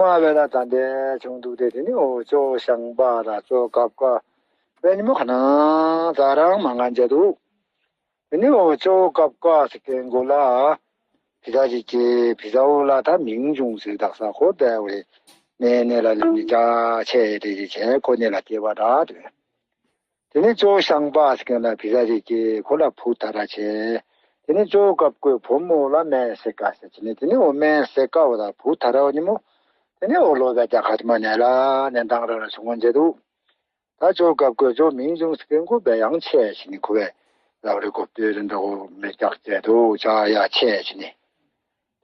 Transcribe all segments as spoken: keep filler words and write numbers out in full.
མ་བས་ལ་ད་འདས་བྱུང་འདུག་སྟེ། དེ་ནི་འོ་ཅོག་ཤང་པ་ལ་ཅོག་སྐབས་ཀ་བས་ཉི་མོ་ཁ་ན་ཛ་རང་མ་ང་འཇལ་འདུག་དེ་ནི་འོ་ཅོག་སྐབས་ཀ་ཟེར་མཁན་གོ་ལ། བི་ཟ་ཅིག་གི་བི་ཟ་འོ་ལ་ད་མིང་བྱུང་ཟེར་དག་ས་ཁོ་བས་འོ་རེ། ནས་ནས་ལ་ལ་མི་ཅག་ཆེ་དེ་ཅིག་བྱས་ཁོ་ནས་ལ་སྐྱེ་བ་འདྲ་དེ། དེ་ནས་ཅོག་ཤང་པ་ཟེར་མཁན་ལ་བི་ཟ་རེ་སྐྱེས། ཁོ་ལ་བུ་ཐ་ར་བྱས། དེ་ནས་ཅོག་སྐབས་ཀོས་བུ་མོ་ལ་སྨན་སེ་ཀ་ཟེར་བྱས་ནས། དེ་ནས་འོ་སྨན་སེ་ཀ་འོ་ད་བུ་ཐ་ར་འོ་ཉི་མོ། དེ་ནས་འོ་ལོ་བས་རྒྱ་གར་མ་ནས་ལ་ནས་འདང་ར་ལ་བྱུང་བ་མཇལ་འདུག་ད་ཅོག་སྐབས་ཀོས་ཅོག་མིང་བྱུང་ཟེར་མཁན་ཁོ་བས་ཡང་ཆེ་བྱས་ནས་ཁོ་བས་ལ་བ་རེ་གོ་བསྟོད་རེ་འདྲ་འོ་མེ་རྒྱག་མཛད་འདུག་ཅག་ཡ་ཆེ་བྱས་ནས།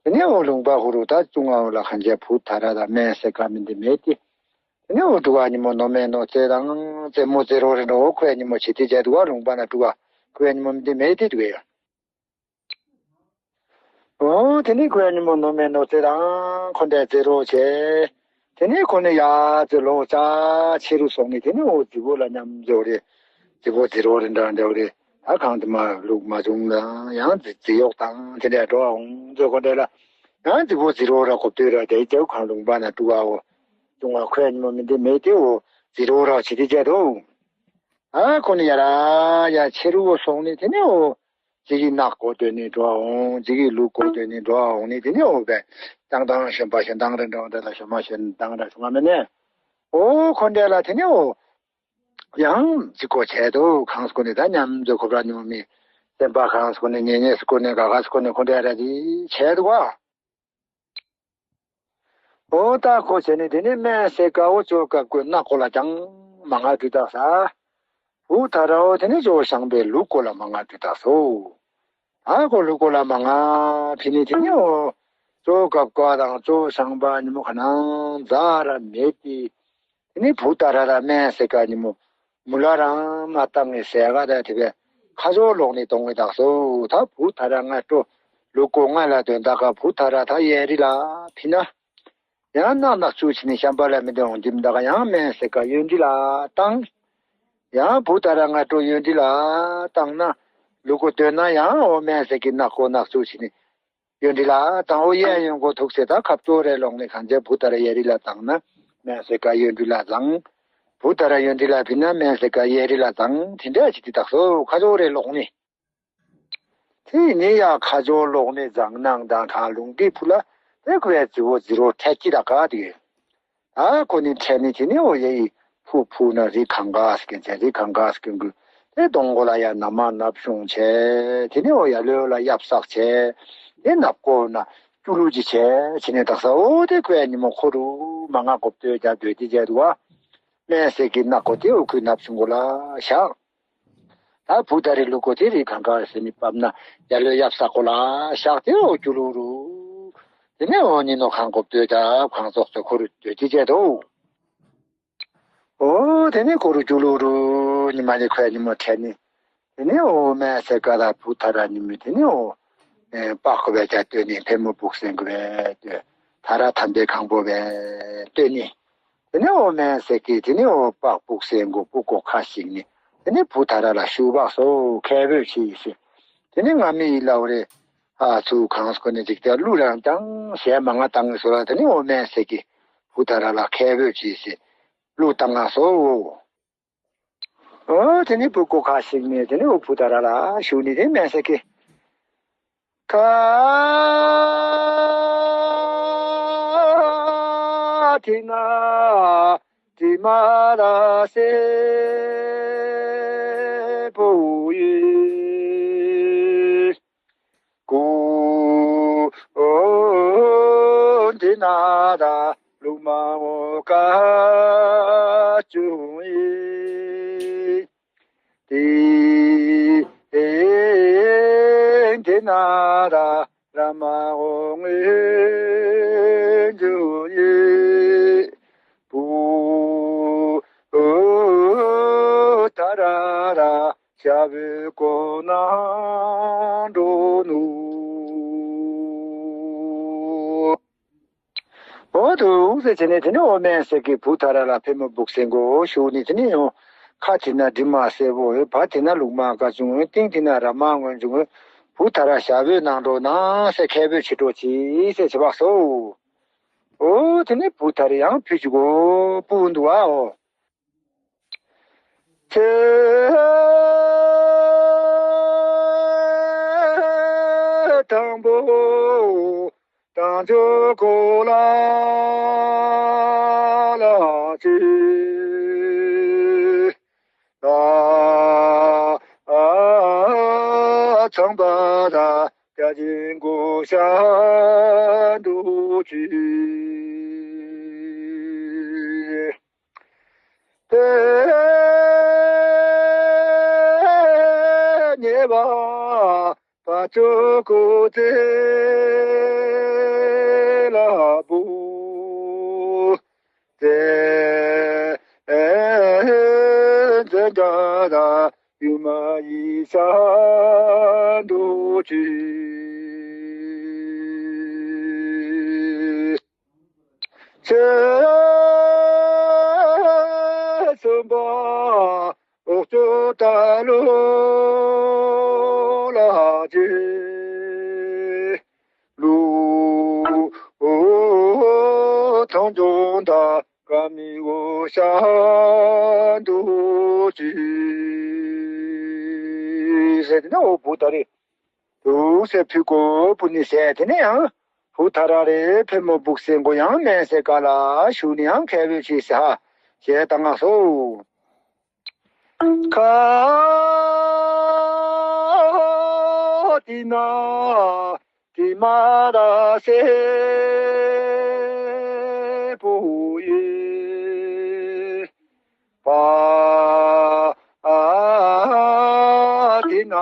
དེ་ནས་འོ་ལུང་པ་ཧུ་རུ་ད་ཙུང་ང་འོ་ལ་ཁན་ཆེ་བུ་ཐ་ར་དང་སྨན་སེ་ཀ་མི་འདི་མེད་དེ། དེ་ནས་འོ་དྲུག་པ་ཉི་མོ་ནོ་མེ་ནོ་ཙེ་དང་ཙེ་མོ་ཙེ་རོ་རེ་འདྲ་འོ་ཁོའི་ཉི་མོ་བྱེད་དེ་བྱས་འདུག་བ། ལུང་པ་ན་དྲུག་པ་ཁོའི་ཉི་མོ་མི་འདི་མེད་དེ་འདུག་ཡ། འོ་དེ་ནས་ཁོའི་ཉི་མོ་ནོ་མེ་ནོ་ཙེ་དང་ཁོ་འདྲ་ཙེ་རོ་བྱས། དེ་ནས་ཁོ་ནི་ཡ་ཙེ་ལོ་ཙ་ཆེ་རུ་སོང་ནས། དེ་ནས་འོ་རྫི་བོ་ལ་མཉམ་འཇོག་རེ། རྫི་བོ་རྫི་རོ་རེ་འདྲ་འདྲ་རེ། ད་གང་དུ་མ་ལུག་མ་བྱུང་ན་ཡང་རྫི་རྫི་གཡོག་དང་དེ་འདྲ་འགྲོ་འོང་ཚོ་ཁོ་འདྲ་ལ། ཡང་རྫི་བོ་རྫི་རོ་ར་གོ་བསྟོད་ར་དེ་རྒྱབ་ཁང་ལུང་པ་ན་དྲུག་པའོ། ཅུང་བ་ཁོའི་ཉི་མོ་མི་འདི་མེད་དེའོ། རྫི་རོ་ར་བྱེད་དེ་བྱས་དོ། ཨ་ཁོ་ནི་ཡ་ར་ཡ་ཆེ་རུ་བོ་སོང་ནི་དེ་ནི་འོ། རྫི་གི་ནག་གོ་སྟོན་ནི་འགྲོ་འོང་། རྫི་གི་ལུག་གོ་སྟོན་ནི་འགྲོ་འོང་ནི་དེ་ནི་འོ་བས། ཏང་ཏང་ཞོན་པ་ཞོན་ཏང་རེ་འགྲོ་འདྲ་ལ་ཞོན་མ་ཞོན་ཏང་ར་ཞོན་མ་མེད་ནས། འོ་ཁོ་འདྲ་ལ་དེ་ནི་འོ། ཡང་གཅིག་གོ་བྱས་འདུག་གང་སྐོར་ནས་ད་མཉམ་འཛོལ་ཁོ་ར་ཉུང་མི། སེམས་པ་གང་སྐོར་ནས་ཉེ་ཉེ་སྐོར་ནས་ག་ག་སྐོར་ནས་ཁོ་འདྲ་ར་ཅིག་བྱས་འདུག་བ། འོ་ད་ཁོ་བྱས་ནས་དེ་ནས་སྨན་སེ་ཀ་འོ་ཅོག་སྐབས་ཀོས་ནག་གོ་ལ་ཀྱང་མ་ང་དྲི་དག་ས། བུ་ཐ་ར་འོ་དེ་ནས་ཅོག་ཤང་པའི་ལུག་གོ་ལ་མ་ང་དྲི་དག་སོ། ཨ་ཁོ་ལུག་གོ་ལ་མ་ང་ཕི་ནི་དེ་ནི་འོ། ཅོག་སྐབས་ཀ་དང་ཅོག་ཤང་པ་ཉི་མོ་ཁ་ནང་ཛ་ར་མེད་དེ། དེ་ནི་བུ་ཐ་ར་ར་སྨན་སེ་ཀ་ཉི་མོ་མུ་ལ་རང་མ་བཏང་ངེ་ཟས་ག་ད་དེ་བས་ཁ་ཅོག་ལོག་ནི་གཏོང་ངེ་དག་སོ། ད་བུ་ཐ་ར་ང་སྤྲོ་ལུག་གོ་ང་ལ་དོན་དག་ག་བུ་ཐ་ར་ད་ཡན་རི་ལ་ཕི་ན། ཡང་ནག་ནག་ཚུ་ཕྱི་ནི་ཤམ་པ་ལ་མི་འདོན་འོང་འདིམ་ད་ག་ཡང་སྨན་སེ་ཀ་ཡོན་འདི་ལ་བཏང་། ཡང་བུ་ཐ་ར་ང་སྤྲོ་ཡོན་འདི་ལ་བཏང་ན། ལུག་གོ་དོན་ན་ཡང་འོ་སྨན་སེ་ཀི་ནག་གོ་ནག་ཚུ་ཕྱི་ནི། ཡོན་འདི་ལ་དང་འོ་ཡན་ཡོན་གོ་ཐུག་སེ་ད་ཁབ་ཏོ་རེ་ལོང་ནི་གང་ཅེ་བུ་ཐ་ར་ཡན་རི་ལ་བཏང་ན། སྨན་སེ་ཀ་ཡོན་འདི་ལ་བཟང་། བུ་ཐ་ར་ཡོན་འདི་ལ་ཕི་ན་སྨན་སེ་ཀ་ཡན་རི་ལ་བཟང་། དེ་འདྲ་ཅིག་དེ་དག་སོ་ཁ་ཅོག་རེ་ལོག་ནི། དེ་ནི་ཡ་ཁ་ཅོག་ལོག་ནི་བཟང་ནང་དང་གང་ལུང་དེ་ཕུ་ལ་དེ་ཁོ་བའི་རྫི་བོ་རྫི་རོ་འཕྲད་ཀྱི་ད་ག་དེ། ཨ་ཁོ་ནི་འཕྲད་ནི་དེ་ནི་འོ་ཡ་ཡི་ཕུ་ཕུ་ན་རི་གང་ག་སྐད་ཆ་རི་གང་ག་སྐད་གུ་དེ་གདོང་གོ་ལ་ཡ་ན་མ་ནབ་བྱུང་ཆེ། དེ་ནི་འོ་ཡ་ལོས་ལ་ཡབ་སག་ཆེ། དེ་ནབ་གོ་ན་ཀྱུ་ལུ་ཅི་ཆེ་ཆེ་ནི་དག་ས་འོ་དེ་ཁོ་ཡ་ཉི་མོ་ཁོ་རུ་མ་ང་གོབ་སྟོད་རྒྱ་སྟོད་དེ་བྱས་འདུག་བ། སྨན་སེ་ཀི་ནག་གོ་དེ་འོ་ཁོའི་ནབ་བྱུང་གོ་ལ་བཞག་ད་བུ་ད་རི་ལུ་གོ་དེ་རི་གང་ག་སེ་ནི་བབ་ན་ཡ་ལོས་ཡབ་ས་གོ་ལ་བཞག་དེ་འོ་ཀྱུ་ལུ་རུ། དེ་ནས་འོ་ཉི་ནོ་གང་གོབ་སྟོད་ད་གང་ཙོག་ཙོ་ཁོ་རུ་སྟོད་དེ་བྱས་འདུག་འོ་དེ་ནས་ཁོ་རུ་ཀྱུ་ལུ་རུ་ཉི་མ་ནི་ཁོའི་ཉི་མོ་འཕྲད་ནི། དེ་ནས་འོ་སྨན་སེ་ཀ་ད་བུ་ཐ་ར་ཉི་མོ་དེ་ནས་འོ། ཨེ་པགས་ཀོ་བས་ཀྱ་སྟོད་ནི་ཕེ་མོ་སྦུག་སེང་གོ་བས་སྟོད། ཐ་ར་ཐམ་པའི་གང་པོ་བས་སྟོད་ནི། དེ་ནས་འོ་སྨན་སེ་ཀི་དེ་ནས་འོ་པགས་སྦུག་སེང་གོ་སྤུ་གོ་ཁ་ཞིག་ནི། དེ་ནས་བུ་ཐ་ར་ལ་ཤུ་བག་སོ་ཁལ་བོད་ཆི་ཡི་སེ། དེ་ནས་ང་མི་ཡི་ལ་འོ་རེ། ཨ་ཚུ་གང་སྐོ་ནས་ཅིག་ཏེ་གླུ་རང་ཀྱང་གཞས་མ་ང་བཏང་ངེ་སོ་ལ། དེ་ནས་འོ་སྨན་སེ་ཀི་བུ་ཐ་ར་ལ་ཁལ་བོད་ཆི་ཡི་སེ། གླུ་བཏང་ང་སོ། ཨོ་དེ་ནི་བུ་ཀོ་ཁ་ཞིག་ནས་དེ་ནི་འོ་བུ་ད་ར་ལ་ཞུ་ནི་དེ་སྨན་སེ་ཀི། ཁ་དེ་ན་དེ་མ་ར་སེ་པོ་ཡི། ཀུ་འོ་འདི་ན་ད་ལུག་མ་འོ་ཀ་ཅུང་ཡི། དེ་འདི་ན་ད་ར་མ་འོ་ངུ་ཅུང་ཡི། བུ་འོ་ད་ར་ར་ཞབས་གོ་ན་འགྲོ་ནུ། འོ་དུ་འུག་ཟེར་བྱས་ནས་དེ་ནས་འོ་སྨན་སེ་ཀི་བུ་ཐ་ར་ལ་ཕེ་མོ་སྦུག་སེང་གོ་ཞུ་ནི། དེ་ནས་ཡང་ཁ་དེ་ན་འབྲི་མ་སེ་བོ་འོ་བ་དེ་ན་ལུག་མ་ཀ་ཅུང་འོ་སྟེང་དེ་ན་ར་མ་ངོན་ཅུང་འོ་བུ་ཐ་ར་ཞབས་འོ་ནང་འགྲོ་ན་སེ་ཁལ་བོད་ཆི་འགྲོ་ཆི་སེ་ཆི་བག་སོ། འོ་དེ་ནས་བུ་ད་རེ་ཡང་ཕུལ་གྱི་གོ་སྤུ་འདུག་བ་འོ། ཚེ་དང་པོ་དང་ཆོས་འཁོར་ལ་ལ་ཅི། ཚངས་པ་དང་བརྒྱ་བྱིན་གོ་ཤར་འདུ་བྱེད། དེ་ཉེ་བར་བར་ཆོས་འཁོར་ཚེ་ལ་འབུལ། དེ་ཚེ་འདྲ་དང་ཡུམ་ཡིད་ཤར་འདུ་བྱེད། ཚེ་གསུམ་པ་འོག་ཚོ་ད་ལོ་ལ་ཅི། ལུས་ཐང་ཅོང་དང་ཀ་མི་འོ་ཤ་འདུ་ཅི། ཟེར་ཏེ་ན་འོ་བུ་ད་རེ་འདུག་སེ་ཕུལ་གོ་སྤུ་ནི་ཟེར་དེ་ནས་ཡང་བུ་ད་ར་རེ་ཕེ་མོ་བུག་སེ་མགོ་ཡང་མན་སེ་ཀ་ལ་ཞུ་ནི་ཡང་ཁས་བོས་ཆེ་ས་ཞེས་ད་ང་སོ། ཁ་ཏི་ན་ཏི་མ་ར་སེ་པོ་ཡེ། པ་ཏི་ན་ར་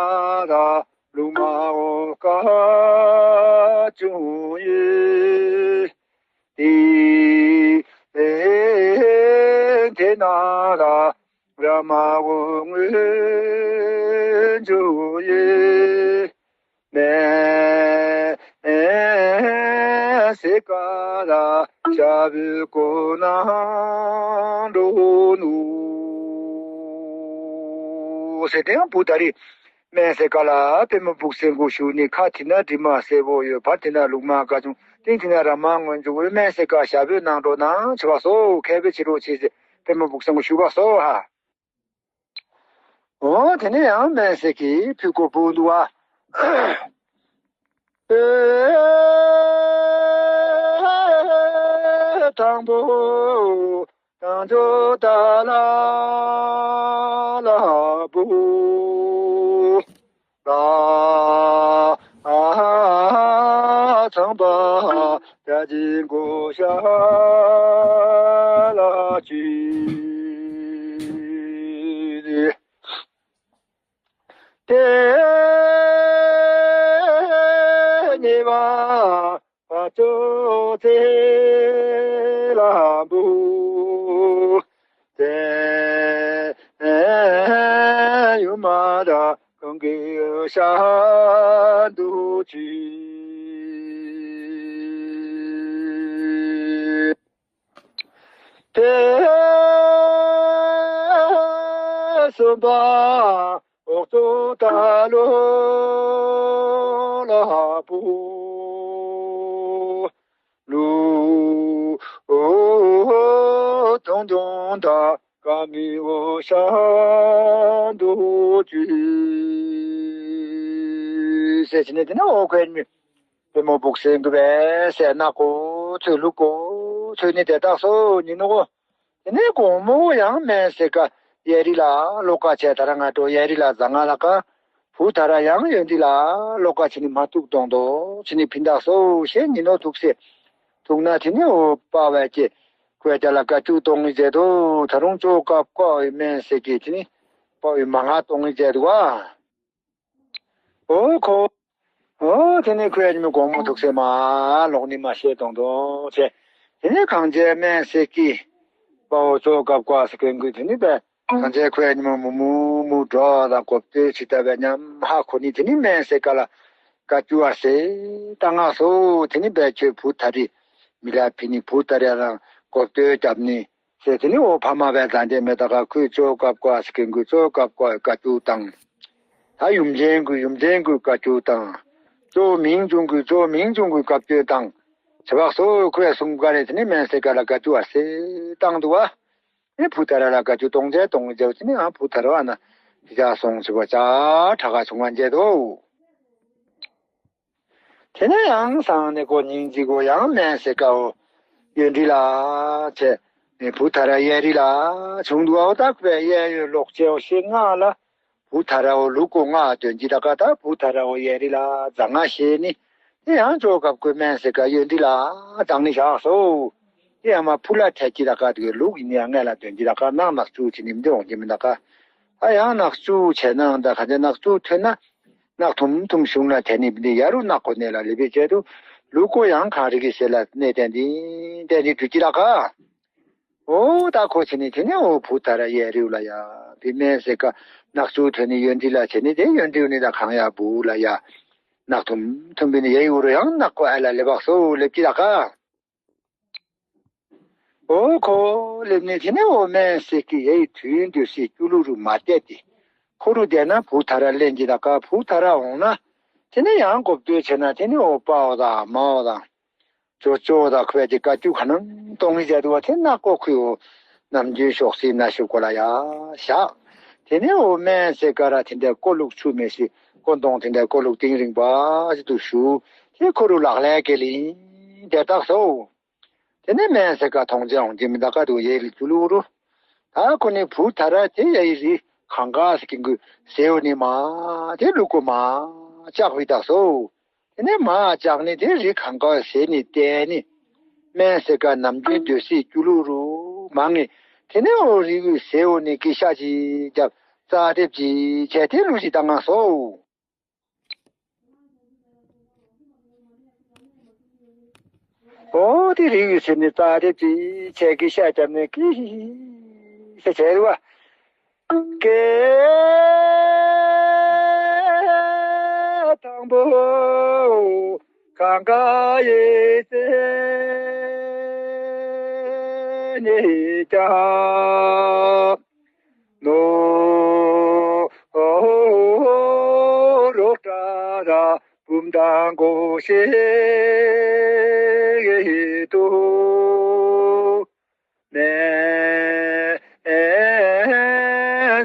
ལུ་མ་འོ་ཀ་ཅུང་ཡེ། ཏི་ཏེ་ན་ར་ར་མ་འོ་ངུ་ཇུ་ཡེ། མན་སེ་ཀ་ར་ཤ་བུ་གོ་ན་འགྲོ་ནུ། ཟེར་ཏེ་ཡང་བུ་ད་རེ་མན་སེ་ཀ་ལ་ཕེ་མོ་བུག་སེ་མགོ་ཞུ་ནི། ཁ་ཏི་ན་དྲི་མ་སེ་བོ་ཡོད། བ་ཏི་ན་ལུག་མ་ཀ་ཅུང་། ཏི་ཏི་ན་ར་མ་ངོ་འཇུག་འོས། མན་སེ་ཀ་ཞ་བོས་ནང་འགྲོ་ན་ཆེ་བ་སོ། ཁས་བོས་ཆེ་རོགས་ཆེ་ཟེར་ཕེ་མོ་བུག་སེ་མགོ་ཞུ་བ་སོ་ཧ། འོ་དེ་ནས་ཡང་མན་སེ་ཀའི་ཕུ་གུ་བུ་འདུག་བ། དང་པོ་དང་ཆོས་ད་ལ་ལ་བུ། ལ་ཚངས་པ་བརྒྱ་བྱིན་གོ་ཤ་ལ་ཅི། དེ་ཉེ་བར་བར་ཆོས་ཚེ་ལ་འབུལ། དེ་ཡུམ་དང་གང་གི་ཤ་འདུ་བྱེད། དེ་གསུམ་པ་འོག་ཚོ་ད་ལོ་ལ་བུ། ལུ་ཐོང་ཐོང་དང་ཀ་མི་འོ་ཤ་འདུ་བྱེད། ཟེར་བྱས་ནས་དེ་ནས་འོ་ཁོས་ནི་པུས་མོ་སྦུག་སེ་འདུག་པས་ཟེར་ན་གོ་ཚོད་ལུག་གོ་ཚོད་ནི་དེ་དག་སོ་ཉིན་ནོ་གོ། དེ་ནས་དགོང་མོ་ཡང་མན་སེ་ཀ་ཡ་རི་ལ་ལོ་ཀ་བྱས་ད་ར་ང་འགྲོ་ཡ་རི་ལ་ཟ་ང་ལ་ཀ་བུ་ད་ར་ཡང་ཡོད་འདི་ལ་ལོ་ཀ་བྱས་ནི་མ་ཐུག་གཏོང་དོ་བྱས་ནི་ཕིན་དག་སོ་ཞེས་ཉིན་ནོ་ཐུག་སེ་ཐུག་ན་དེ་ནས་འོ་པ་བས་ཀྱི་ཁོས་ཀྱ་ལ་ཀ་བཅུ་གཏོང་ངི་མཛད་དོ། ད་རུང་ཅོ་ཀ་ཀ་འོ་མན་སེ་ཀའི་དེ་ནི་པ་བའི་མ་ང་གཏོང་ངི་མཛད་དོ་བ། འོ་ཁོ། འོ་དེ་ནས་ཁོས་ཉི་མ་དགོང་མོ་ཐུག་སེ་མ་ལོག་ནི་མ་ཤེས་དོང་དོང་བྱས། དེ་ནས་གང་བྱས་མན་སེ་ཀི་པའོ་ཅོ་ཀབ་ཀ་སེ་ཀན་གུ་དེ་ནི་པས་གང་བྱས་ཁོས་ཉི་མ་མུ་མུ་མུ་འགྲོ་དང་གོབ་ཏེ་ཆི་ལྟ་བས་ཉམ་ཧ་ཁོ་ནི་དེ་ནི་མན་སེ་ཀ་ལ་ཀ་ཅུ་ཨ་སེ་ད་ང་སོ་དེ་ནི་པས་ཁྱོད་བུ་ད་རི་མི་ལ་ཕི་ནི་བུ་ད་རི་རང་གོབ་ཏེ་རྒྱབ་ནི། ཟེར་དེ་ནི་འོ་ཕ་མ་བས་ད་འདྲེ་མེ་ད་ག་ཁོས་ཅོ་ཀབ་ཀ་སེ་ཀན་གུ་ཅོ་ཀབ་ཀ་ཀ་ཅུ་དང་། ད་ཡུམ་ཆེན་གུ་ཡུམ་ཆེན་གུ་ཀ་ཅུ་དང་། ཅོ་མིང་ཅུང་གུ་ཅོ་མིང་ཅུང་གུ་ཀབ་ཅུ་དང་ བྱེ་བག་སོ་ཁོས་གསུང་ག་རེ་དེ་ནི་སྨན་སེ་ཀ་ལ་དགའ་སྐྱོ་བ་སེ་བཏང་འདུག་བ། ཨེ་བུ་ཐ་ར་ལ་དགའ་སྐྱོ་གཏོང་བྱས་གཏོང་བྱས་དེ་ནི་ཨ་བུ་ཐ་ར་བ་ན་ཤི་ཆ་སོང་ཆེ་བ་ཅག་ཁྲག་ག་བྱུང་བ་མཇལ་དོ། དེ་ནས་ཡང་སང་ནས་ཁོ་སྙིང་རྗེ་གོ་ཡང་སྨན་སེ་ཀའོ་ཡོན་ཏི་ལ་བྱས་ནས་བུ་ཐ་ར་ཡེ་རི་ལ་བྱུང་འདུག་བ། ད་ཁོས་ཡེ་ཡོད་ལོག་ཅེའོ་ཤེས་ང་ལ། བུ་ཐ་རའོ་ལུག་གོ་ང་དོན་གྱི་ད་ཀ་ད་བུ་ཐ་རའོ་ཡེ་རི་ལ་རྫ་ང་ཤེས་ནི། དེ་ཡང་ཅོ་སྐབས་ཀོ་སྨན་སེ་ཀ་ཡོན་ཏི་ལ་དང་ནི་བཞག་སོ། དེ་ཡང་མ་ཕུ་ལ་ཐད་ཀྱི་ད་ཀ་དེ་ལུག་ཡིན་ཡང་ང་ལ་དོན་གྱི་ད་ཀ་ནག་ནག་ཅུ་ཆེ་ནི་མི་འདི་འོང་གི་མི་ད་ཀ་ཨ་ཡང་ནག་ཅུ་ཆེ་ནང་ད་ཁ་དེ་ནག་ཅུ་ཐོན་ན། ནག་ཐུམ་ཐུམ་བྱུང་ན་དེ་ནི་འདི་ཡ་རུ་ནག་གོ་གནས་ལ་ལེ་བེ་བྱས་དུ། ལུག་གོ་ཡང་གང་རིག་གི་ཟེར་ལ་གནས་བསྟན་འདི་བསྟན་འདི་འགྲུལ་གྱི་ལ་ཀ། ཨོ་ད་ཁོ་ཆེ་ནི་དེ་ནི་ཨོ་བུ་ཐ་ར་ཡེ་རིའུ་ལ་ཡ། བི་མེ་སེ་ཀ་ནག་ཚུ་ཐོན་ནི་ཡོན་ཏི་ལ་ཆེ་ནི་དེ་ཡོན་ཏི་ནི་ད་གང་ཡ་བུ་ལ་ཡ། ནག་ཐུམ་ཐུམ་བི་ནི་ཡེ་ཡུ་རུ་ཡང་ནག་གོ་ཨ་ལ་ལེ་བག་སོ་ལེབ་ཀྱི་ལ་ཀ། ཨོ་ཁོ་ལེབ་ནི་དེ་ནི་ཨོ་མེ་སེ་ཀི་ཡེ་ཐུན་དུ་སི་ཀྱུ་ལུ་རུ་མ་བལྟས་ཏེ། ཁོ་རུ་བསྡད་ན་བུ་ཐ་ར་ལེན་གྱི་ད་ཀ་བུ་ཐ་ར་འོང་ན། དེ་ནི་ཡང་གོ་བསྡོད་ཆེ་ན་དེ་ནི་ཨོ་པའོ་དང་མའོ་དང་། ཅོ་ཅོ་དང་ཁོས་ཀྱི་བཀའ་བཀྱོན་ག་ནང་གཏོང་གི་བྱས་འདུག་བ། དེ་ནག་གོ་ཁོའོ་ནམ་རྒྱུན་ཤོག་སི་ན་ཤོག་གོ་ལ་ཡ་བཞག་དེ་ནས་འོ་སྨན་སེ་ཀ་ར་དེ་འདྲ་ཀོ་ལུག་ཆུ་མེ་ཤི་ཀོ་འདོང་དེ་འདྲ་ཀོ་ལུག་གཏིང་རིང་པ་ཞིག་ཏུ་ཞུ། དེ་ཁོ་རུ་ལག་ལས་ཀྱི་ལིང་དེ་བཏགས་སོ། དེ་ནས་སྨན་སེ་ཀ་མཐོང་ཅེ་འོང་གི་མི་ད་ཀ་དུ་ཡེ་ལི་ཅུ་ལུ་རུ། ད་ཁོ་ནི་བུ་ཐ་ར་དེ་ཡ་ཡི་རི་གང་ག་སི་ཀིང་གུ་སེའུ་ནི་མ་དེ་ལུ་གུ་མ་ལྕགས་བི་བཏགས་སོ། དེ་ནས་མ་ལྕགས་ནི་དེ་རི་གང་ག་ཟེ་ནི་བལྟས་ནི། སྨན་སེ་ཀ་ནམ་རྒྱུན་སྡོད་སའི་ཀྱུ་ལུ་རུ་མ་ངེས། དེ་ནས་འོ་རི་གུ་ཟེའུ་ནི་ཀི་ཤ་ཅིག་རྒྱབ་རྩ་དེབ་ཅིག་བྱས་དེ་ལུ་ཞིག་བཏང་ང་སོ། འོ་དེ་རི་གུ་ཟེ་ནི་རྩ་དེབ་ཅིག་བྱས་ཀི་ཤ་རྒྱབ་ནི་ཀི་ཤི་ཤི་ཤི་བྱས་རུ་བ། ཀེ་དང་པོ་གང་ག་ཡེ་ཙེ་ནེ་ཀྱ་ནོ་རོ་ཏྲ་ར་བུམ་དང་གོ་ཤེ་ཡེ་ཏོ། མེ་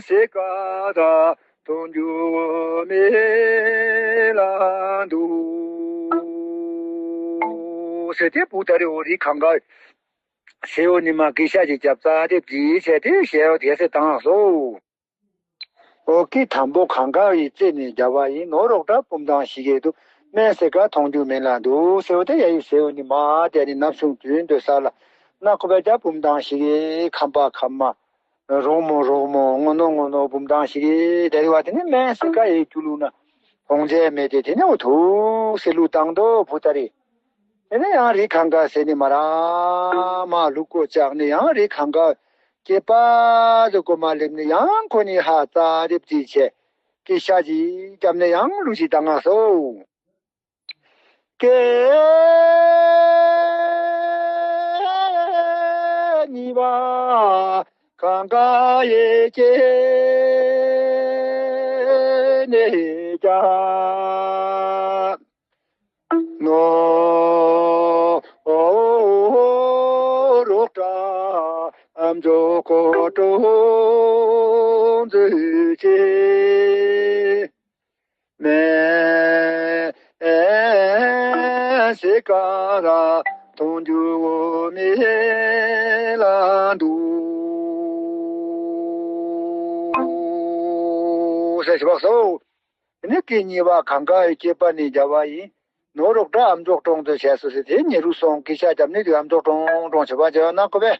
སེ་ཀ་ད་མཐོང་རྒྱུ་མེད་ལ་འདུག་ཟེར་ཏེ་བུ་ད་རི་འོ་རི་གང་ག་ཟེའུ་ནི་མ་ཀི་ཤ་ཅིག་རྒྱབ་རྩ་དེབ་ཅིག་བྱས་ཏེ་ཞལ་དེ་སེ་བཏང་སོ། ཨོ་ཀི་དང་པོ་གང་ག་ཡི་རྩེ་ནས་རྒྱབ་པ་ཡིན་ནོ་རོག་ཏྲ་བུམ་ཐང་ཞིག་གེ་དུ་སྨན་སེ་ཀ་མཐོང་རྒྱུ་མེད་ལ་འདུག་ཟེར་བ་དེ་ཡ་ཡི་ཟེའུ་ནི་མ་དེ་ནི་ནབ་ཆུང་དུས་འདོད་ས་ལ་ན་ཁོ་པའི་རྒྱ་བུམ་ཐང་ཞིག་གེ་ཁམ་པ་ཁམ་མ་རོག་མོ་རོག་མོ་ངོ་ནོ་ངོ་ནོ་བུམ་ཐང་ཞིག་གེ་དེ་རི་བ་དེ་ནི་སྨན་སེ་ཀ་ཡི་ཀྱུ་ལུ་ན་མཐོང་རྒྱ་མེད་དེ་དེ་ནི་འོ་ཐུག་སེ་ལུ་བཏང་དོ་བུ་ད་རི། དེ་ནས་ཡང་རི་གང་ག་ཟེ་ནི་མ་ར་མ་ལུག་གོ་ལྕགས་ནི་ཡང་རི་གང་ག་སྐྱེས་པ་དུ་གོ་མ་ལེབ་ནི་ཡང་ཁོ་ནི་ཧ་ཙ་རེབ་ཅིག་བྱས་ཀི་ཤ་ཅིག་རྒྱབ་ནི་ཡང་ལུ་ཞིག་བཏང་ང་སོ། ཀེ་གཉིས་པ་གང་ག་ཡེ་ཀེ་ནེ་ཀྱ་ནོ་རོག་ཏྲ་ཨམ་ཇོ་ཀོ་ཀྲོང་ཛུ་ཅེ་མེ་སེ་ཀ་ར་མཐོང་རྒྱུ་མེད་ལ་འདུག་ཟེར་ཞུ་བ་སོ། དེ་ནས་ཀི་གཉིས་པ་གང་ག་ཡི་སྐྱེས་པ་ནི་རྒྱལ་བ་ཡིན། ནོ་རོག་སྒྲ་ཨམ་ཅོག་ཀྲོང་དུ་བྱས་སོ་ཟེར་དེ་ཉེ་རུ་སོང་ཀི་ཤ་རྒྱབ་ནི་དུ་ཨམ་ཅོག་ཀྲོང་ཀྲོང་བྱེད་པ་བྱས་ན་ཁོ་པས།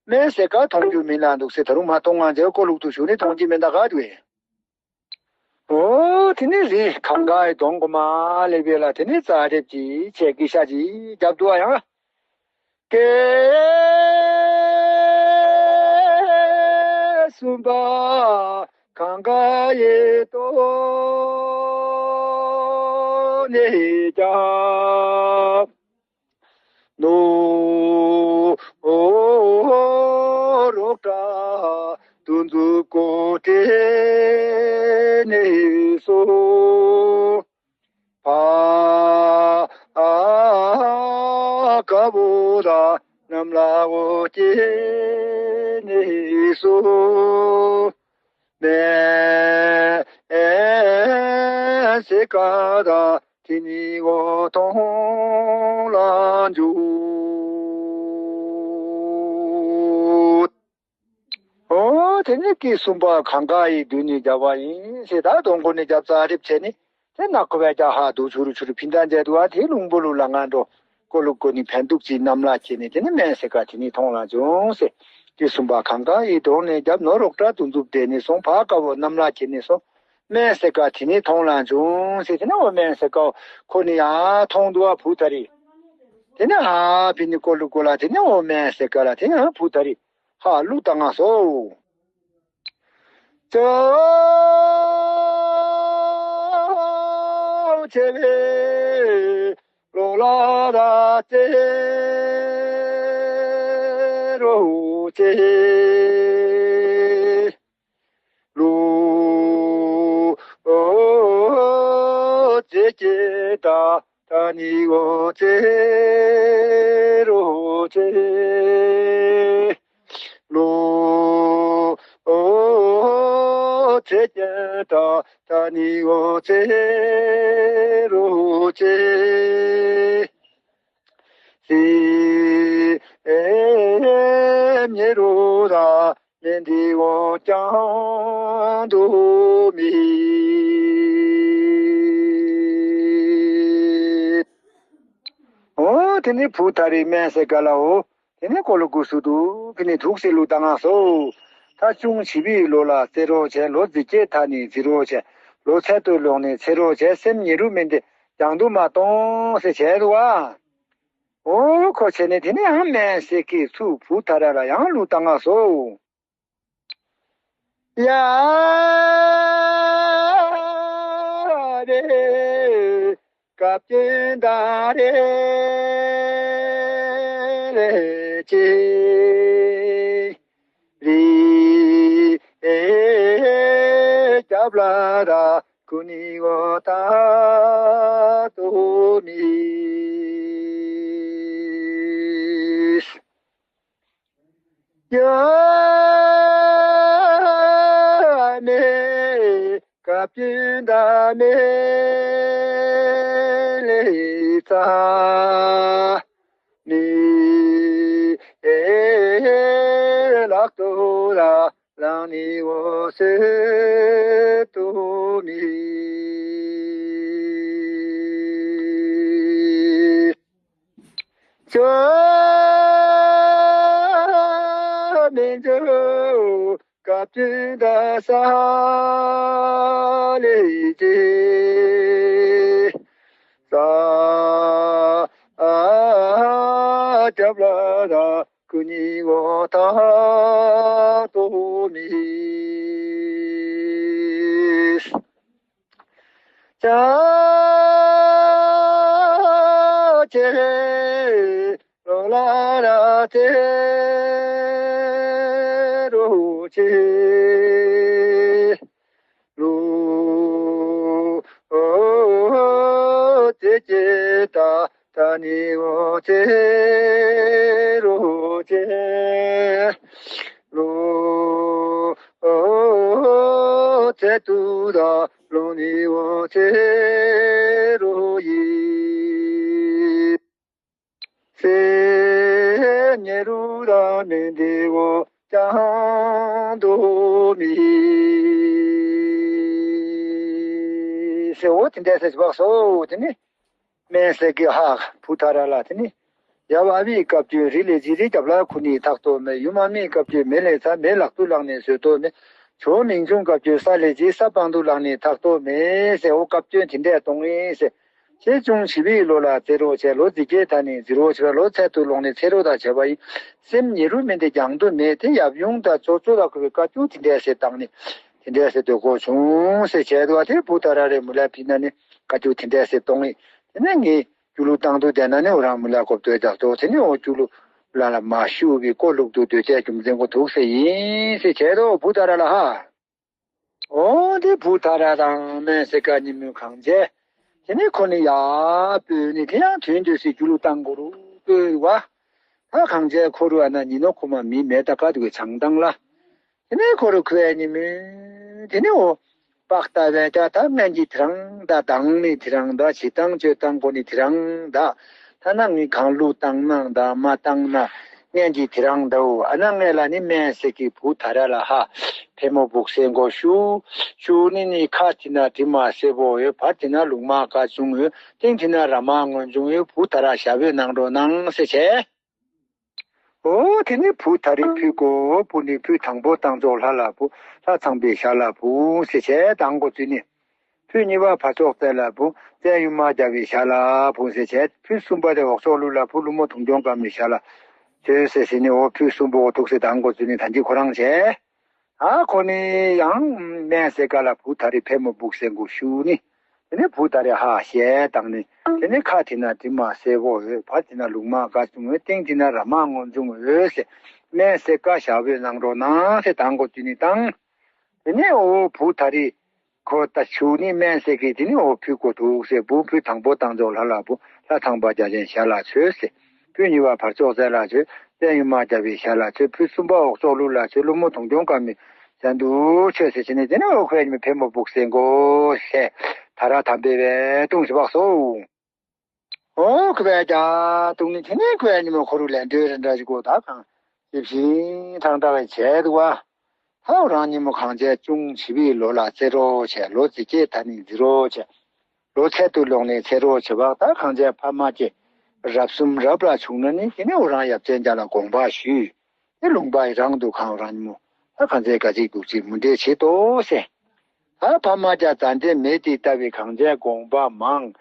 སྨན་སེ་ཀ་མཐོང་རྒྱུ་མིན་ལ་འདུག་ཟེར་ད་རུང་མ་མཐོང་ང་མཇལ་ཀོ་ལུག་ཏུ་ཞུ་ནི་མཐོང་གྱི་མིན་ད་ག་དུ་ཨེ། ཨོ་དེ་ནི་རི་གང་ག་ཡི་གདོང་གོ་མ་ལེ་བེ་ལ་དེ་ནི་རྩ་རེབ་ཀྱི་ཆས་ཀི་ཤ་ཅིག་རྒྱབ་འདུག་ཨ་ཡང་། ཀེ་གསུམ་པ་གང་ག་ཡེ་ཏོ་ནེ་ཀྱ་ནོ་རོག་ཏྲ་དུ་འཛུ་ཀོ་ཏེ་ནེ་སོ། ཕ། བུ་དང་རྣམས་ལ་འོ་སྐྱེས་ནས་སུ། མེ་སེ་ཀ་དང་དེ་ནི་འོ་མཐོང་ལ་འཇུག། ཨོ་དེ་ནི་སྐད་གསུམ་པ་གང་ག་ཡི་མདུན་ནས་བརྒྱབ་པ་ཡིན་ཟེར། ད་གདོང་ཁོ་ནས་རྒྱབ་རྩ་རིབ་བྱས་ནས། དེ་ནག་ཁོ་བས་ཀྱང་ཧ་དུ་ཆུ་རུ་ཆུ་རུ་ཕིན་ད་མཇལ་དུ་བ་དེ་རླུང་བུ་ལུ་ལ་ང་འགྲོ། ཀོ་ལུ་ཀོ་ནི་ཕན་འདུག་ཅིག་གནམ་ལ་ཁྱེར་ནས་དེ་ནི་སྨན་སེ་ཀ་དེ་ནི་མཐོང་ལ་འབྱུང་ཟེར། དེ་གསུམ་པ་གང་ག་ཡི་གདོང་ནས་རྒྱབ་ནོ་རོག་ཏྲ་དུ་འཛུབ་འདྲེ་ནས་སོང་ཕ་ཀ་བོ་གནམ་ལ་ཁྱེར་ནས་སོང་། སྨན་སེ་ཀ་དེ་ནི་མཐོང་ལ་འབྱུང་ཟེར། དེ་ནི་འོ་སྨན་སེ་ཀ་ཁོ་ནི་ཡང་མཐོང་དུ་བ་བུ་ཐ་རི། དེ་ནི་ཨ་ཕི་ནི་ཀོ་ལུ་ཀོ་ལ་དེ་ནི་འོ་སྨན་སེ་ཀ་ལ་དེ་ནི་ཨ་བུ་ཐ་རི། ཧ་ལུ་ཏ་ང་སོ། ཅོ་ཆེ་བེ་ལོ་ལ་ར་ཅེ་རོ་ཅེ་ལུ་ཅེ་ཅེ་ཏ། ད་ནི་འོ་ཙེ་རོ་ཙེ་ལོ། འོ་ཙེ་ཀྱེ་ད་ད་ནི་འོ་ཙེ་རོ་ཙེ། སི་ཨེ་མྱེ་རོ་ར། མེ་འདི་འོ་ཀྱང་དུ་མི། འོ་དེ་ནི་བུ་ཐ་རི་སྨན་སེ་ག་ལའོ། དེ་ནི་ཀོ་ལུ་ཀུ་སུ་དུ་ཕི་ནི་ཐུག་སེ་ལུ་ཏ་ང་སོ། ད་ཅུང་ཕྱི་བའི་ལོ་ལ་རྩེ་རོགས་བྱས། ལོ་རྫི་སྐྱེས་ཐ་ནི་རྫི་རོགས་བྱས། ལོ་ཚད་དུ་ལོག་ནི་ཚེ་རོགས་བྱས། སེམས་ཉེ་རུ་མེ་འདི་ཀྱང་དུ་མ་གཏོང་སེ་བྱས་རུ་བ། འོ་ཁོ་བྱས་ནས་དེ་ནི་ཡང་སྨན་སེ་གི་ཚུ་བུ་ཐ་ར་ལ་ཡང་ལུ་ཏ་ང་སོ། ཡ་རེ་སྐབས་ཀྱི་ད་རེ་ལེ་ཅི་རི་ཨེ་སྐྱབས་ལ་ར་ཀུ་ནི་འོ་ད་དུ་མི། ཡ་མེ་ཀ་པི་ད་མེ་ལེ་ཙ་མི་ཨེ་ལག་ཏུ་ར་ལང་ནི་འོ་སེ་ཏུ་མི། ཅོ་མེ་ཇོ་ཀ་ཏུ་ད་ས་ལེ་ཅི་ས་ཨ་ཅབ་ལ་ད་ཀུ་ནི་འོ་ད་ཏོ་མི། ཅ་ཅེ་རོ་ལ་ར་ཅེ་རོ་ཅེ་རོ་ཅེ་ཅེ་ད་ད་ནི་འོ་ཅེ་རོ་ཅེ་ལོ། ཨོ་ཙེ་ཏུ་ར་ལོ་ནི་འོ་ཙེ་རོ་ཡི། སེ་ཉེ་རུ་ར་མེ་འདི་འོ་ཅང་དོ་མི། སེ་འོ་དེ་འདྲ་སེ་བག་སོ་དེ་ནི། སྨན་སེ་གི་ཧ་བུ་ཐ་ར་ལ་དེ་ནི། ཡ་བ་བི་སྐབས་ཀྱི་རི་ལས་ཇི་རི་རྒྱབ་ལ་ཁུ་ནི་ཐག་ཏོ་མེ། ཡུ་མ་མི་སྐབས་ཀྱི་མེ་ལས་ཚ་མེ་ལག་ཏུ་ལག་ནས་བཟོད་ཏོ་མེ། ཇོ་མིང་ཆུང་སྐབས་ཀྱི་ས་ལས་ཇི་ས་པང་དུ་ལག་ནས་ཐག་ཏོ་མེ་སེ་འོ་སྐབས་ཀྱི་དེ་འདྲས་གཏོང་ངེ་སེ། ཆེ་ཆུང་བྱི་བའི་ལོ་ལ་རྩེ་རོགས་བྱས། ལོ་རྫི་སྐྱེས་ཐ་ནི་རྫི་རོགས་བྱས། ལོ་ཚད་དུ་ལོག་ནས་ཚེ་རོགས་དང་བྱས་པ་ཡིན། སེམས་ཉེ་རུ་མེ་འདི་རྒྱང་དུ་མེ་དེ་ཡབ་ཡུང་དང་ཙོ་ཙོ་ལ་ཁུ་བའི་བཀའ་བཅུ་དེ་འདྲས་སེ་བཏང་ནས་དེ་འདྲས་སེ་སྡོད་དགོས་བྱུང་སེ་བྱས་དུ་བ་དེ་བུ་ཐ་ར་རེ་མུ་ལ་ཕི་ན་ནི་བཀའ་བཅུ་དེ་འདྲས་སེ་གཏོང་ངེ་དེ་ནས་ངས། སྐྱུ་ལུ་བཏང་དུ་བསྡད་ན་ནི་འོ་རང་མི་ལ་གོ་བསྡད་རྒྱག་ཏོ་དེ་ནི་འོ་སྐྱུ་ལུ་ལ་ལ་མ་ཤུ་བའི་ཀོ་ལུག་ཏུ་སྡོད་ཅེས་རྒྱུ་མཚན་གོ་ཐུག་སེ་ཡིན་སེ་བྱས་དོ་བུ་ཐ་ར་ལ་ཧ། འོ་དེ་བུ་ཐ་ར་དང་སྨན་སེ་ཀ་ཉིན་མོའི་གང་བྱས། དེ་ནི་ཁོ་ནི་ཡ་སྤོས་ནི་དེ་ཡང་དོན་དུ་སེ་སྐྱུ་ལུ་བཏང་གོ་རུ་ སྤོས་བ། ད་གང་བྱས་ཁོ་རུ་ཨ་ན་ཉི་ནོ་ཁོ་མ་མི་མེད་ད་ག་དུ་གི་བྱང་ཐང་ལ། དེ་ནས་ཁོ་རུ་ཁོའི་ཉི་མོ། དེ་ནས་འོ། པགས་ལྟ་བས་ཀྱང་ད་སྔན་གྱི་དེ་རང་ད་དང་ནི་དེ་རང་ད་བྱེད་སྟངས་སྤྱོད་སྟངས་ཁོ་ནི་དེ་རང་ད། ཐ་ན་ངའི་གང་བླུགས་བཏང་ན་ད་མ་བཏང་ན་སྔན་གྱི་དེ་རང་ད་འོ། ཨ་ན་ངས་ལ་ནི་སྨན་ཟེར་གི་བུ་ད་ར་ལ་ཧ། ཕེ་མོ་བུག་སེ་མགོ་ཞུ། ཞུ་ནི་ནི་ཁ་དེ་ན་དྲི་མ་སེར་པོ་ཡོད། བར་དེ་ན་ལུག་མ་དཀར་ཆུང་ཡོད། སྟེང་དེ་ན་ར་མ་སྔོན་ཆུང་ཡོད། བུ་ད་ར་ཞབས་འོད་གནང་རོགས་གནང་ཟེར་བྱས། འོ་དེ་ནི་བུ་ད་རེས་ཕུད་གོ་བུ་ནི་ཕུད་དང་པོ་བཏང་ཆོག་ལྷ་ལ་བུ། ལྷ་ཚངས་པའི་ཞྭ་ལ་བུ་ཟེར་བྱས་དང་གོ་ཚུལ་ནི། ཕུད་གཉིས་པ་ཕར་ཕྱོགས་བཙན་ལ་བུ། བཙན་ཡུལ་མ་རྒྱལ་བའི་ཞྭ་ལ་བུ་ཟེར་བྱས། ཕུད་གསུམ་པ་དེ་འོག་ཕྱོགས་ཀླུ་ལ་བུ། ཀླུ་མོ་དུང་སྐྱོང་དཀར་མོའི་ཞྭ་ལ་བྱོས་ཟེར་ཟེར་ནི། འོ་ཕུད་གསུམ་པོ་འོ་ཐུག་སེ་དང་གོ་ཚུལ་ནི་ད་འདི་ཁོ་རང་བྱས། ཨ་ཁོ་ནི་ཡང་སྨན་ཟེར་ག་ལ་བུ་ད་རེས་ཕེ་མོ་བུག་སེ་མགོ་ཞུ་ནི། དེ་ནས་བུ་ད་རེས་ཧ་ཞེས་བཏང་ནི། དེ་ནས་ཁ་དེ་ན་དྲི་མ་སེར་པོ་ཡོད། བ་དེ་ན་ལུག་མ་དཀར་ཆུང་ཡོད། སྟེང་དེ་ན་ར་མ་སྔོན་ཆུང་ཡོད་ཟེར། སྨན་ཟེར་ག་ཞབས་འོད་གནང་རོགས་གནང་ཟེར་དང་གོ་དུས་ནི་བཏང་། དེ་ནས་འོ་བུ་ད་རེས་ཁོ་ད་ཞུ་ནི་སྨན་ཟེར་གི། དེ་ནས་འོ་ཕུད་གོ་ཐུག་སེ་བུ། ཕུད་དང་པོ་བཏང་ཆོག་ལྷ་ལ་བུ། ལྷ་ཚངས་པ་རྒྱ་ཆེན་ཞྭ་ལ་བྱོས་ཟེར། ཕུད་གཉིས་པ་ཕར་ཕྱོགས་བཙན་ལ་བྱོས། བཙན་ཡུལ་མ་རྒྱལ་བའི་ཞྭ་ལ་བྱོས། ཕུད་གསུམ་པ་འོག་ཕྱོགས་ཀླུ་ལ་བྱོས། ཀླུ་མོ་དུང་སྐྱོང་དཀར་མོའི་ཞྭ་དུ་བྱོས་ཟེར་བྱས་ནས། དེ་ནས་འོ་ཁོའི་ཉི་མ་ཕེ་མོ་བུག་སེ་མགོ་ཞེས་ད་ར་དམ་པའི་བས་ལྟུང་བྱེད་པ་སོ། འོ་ཁོ་བས་ཀྱང་ལྟུང་ནི། དེ་ནས་ཁོའི་ཉི་མ་ཁོ་རུ་ལན་འདོད་རེ་འདྲ་ཞིག་གོ་ད་གང་ཞིབ་ཞིབ་ཐང་ཐང་བས་བྱས་འདུག་བ། ཧའོ་རང་ཉིན་མོ་གང་བྱས་ཅུང་བྱིས་པའི་ལོ་ལ་རྩེ་རོགས་བྱས། ལོ་རྩེ་སྐྱེས་ད་ནི་འཛི་རོགས་བྱས། ལོ་ཚད་དུ་ལོག་ནས་ཚེ་རོགས་བྱེད་པ། ད་གང་བྱས་ཕ་མ་སྐྱེས་རབ་གསུམ་རབ་ལ་བྱུང་ན་ནི། དེ་ནས་འོ་རང་ཡབ་ཆེན་རྒྱ་ལ་དགོངས་པ་ཞུས། དེ་ལུང་པ་ཡི་རང་དུ་གང་རང་ཉིན་མོ་ད་གང་བྱས་ག་ཅིག་འདུག་ཅིག་མུ་འབྲེལ་བྱེད་དོ་ཟེར། ད་ཕ་མ་ཀྱང་མཛའ་འབྲེལ་མེད་དེ་ལྟ་བུའི་གང་བྱས་དགོངས་པ་མང་།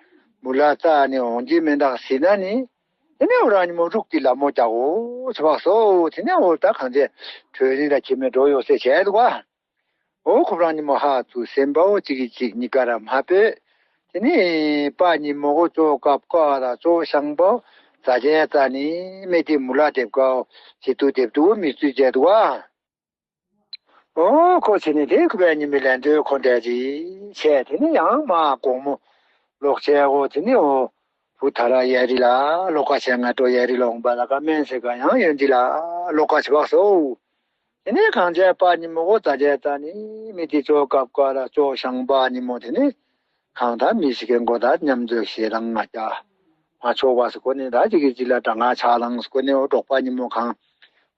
མུ་ལ་རྩ་ནས་འོང་གི་མེད་འདག་ཟེར་ན་ནི། དེ་ནས་འོ་རང་ཉིན་མོ་རུག་སྟེ་ལ་མོ་རྒྱག་འོ་ཆེ་བ་སོ། དེ་ནས་འོ་ད་གང་བྱས་གྲོས་རིན་ལ་ཁྱེད་མེད་འགྲོ་ཡོད་ཟེར་བྱས་འདུག་བ། འོ་ཁོ་རང་ཉིན་མོ་ཧ་ཚུ་སེམས་པའོ་གཅིག་གིས་གཅིག་གཉིས་ཀ་ར་མ་སྤོས། དེ་ནས་པ་ཉིན་མོ་གོ་ཅོ་ཀབ་ཀ་ལ་ཅོ་ཤང་པའོ་རྫ་ཆས་རྩ་ནི་མེད་དེ་མུ་ལ་སྡེབ་ཀའོ་ཇེ་ཏུ་སྡེབ་ཏུ་མི་བཙུད་བྱས་འདུག་བ། ཨོ་ཁོ་ཚེ་ནི་དེ་ཁུ་བའི་ཉི་མའི་ལན་དུ་ཁོ་འདྲ་ཅིག་བྱས། དེ་ནི་ཡང་མ་དགོང་མོ་ལོག་བྱས་འོ་དེ་ནི་འོ་བུ་ཐ་ར་ཡ་རི་ལ་ལོག་ཀ་བྱས་ང་སྤྲོ་ཡ་རི་ལོང་པ་ལ་ཀ་སྨན་ཟེར་ག་ཡང་ཡོན་ཏི་ལ་ལོག་ཀ་བྱེད་པ་སོ། དེ་ནི་གང་བྱས་པ་ཉི་མོ་འོ་ཙ་བྱས་ཙ་ནི་མི་དེ་ཅོ་ཀབ་ཀ་ལ་ཅོ་ཤང་པ་ཉི་མོ་དེ་ནི། གང་ལྟར་མི་ཞིག་གི་མགོ་ད་མཉམ་འཛོལ་ཞེ་སྡང་ང་རྒྱ། ང་ཆོག་པ་སུ་གོ་ནི་ད་ཅིག་གི་ཅིག་ལ་དྲང་ང་ཆགས་ལངས་སུ་གོ་ནི་འོ་འབྲོག་པ་ཉིན་མོ་གང་།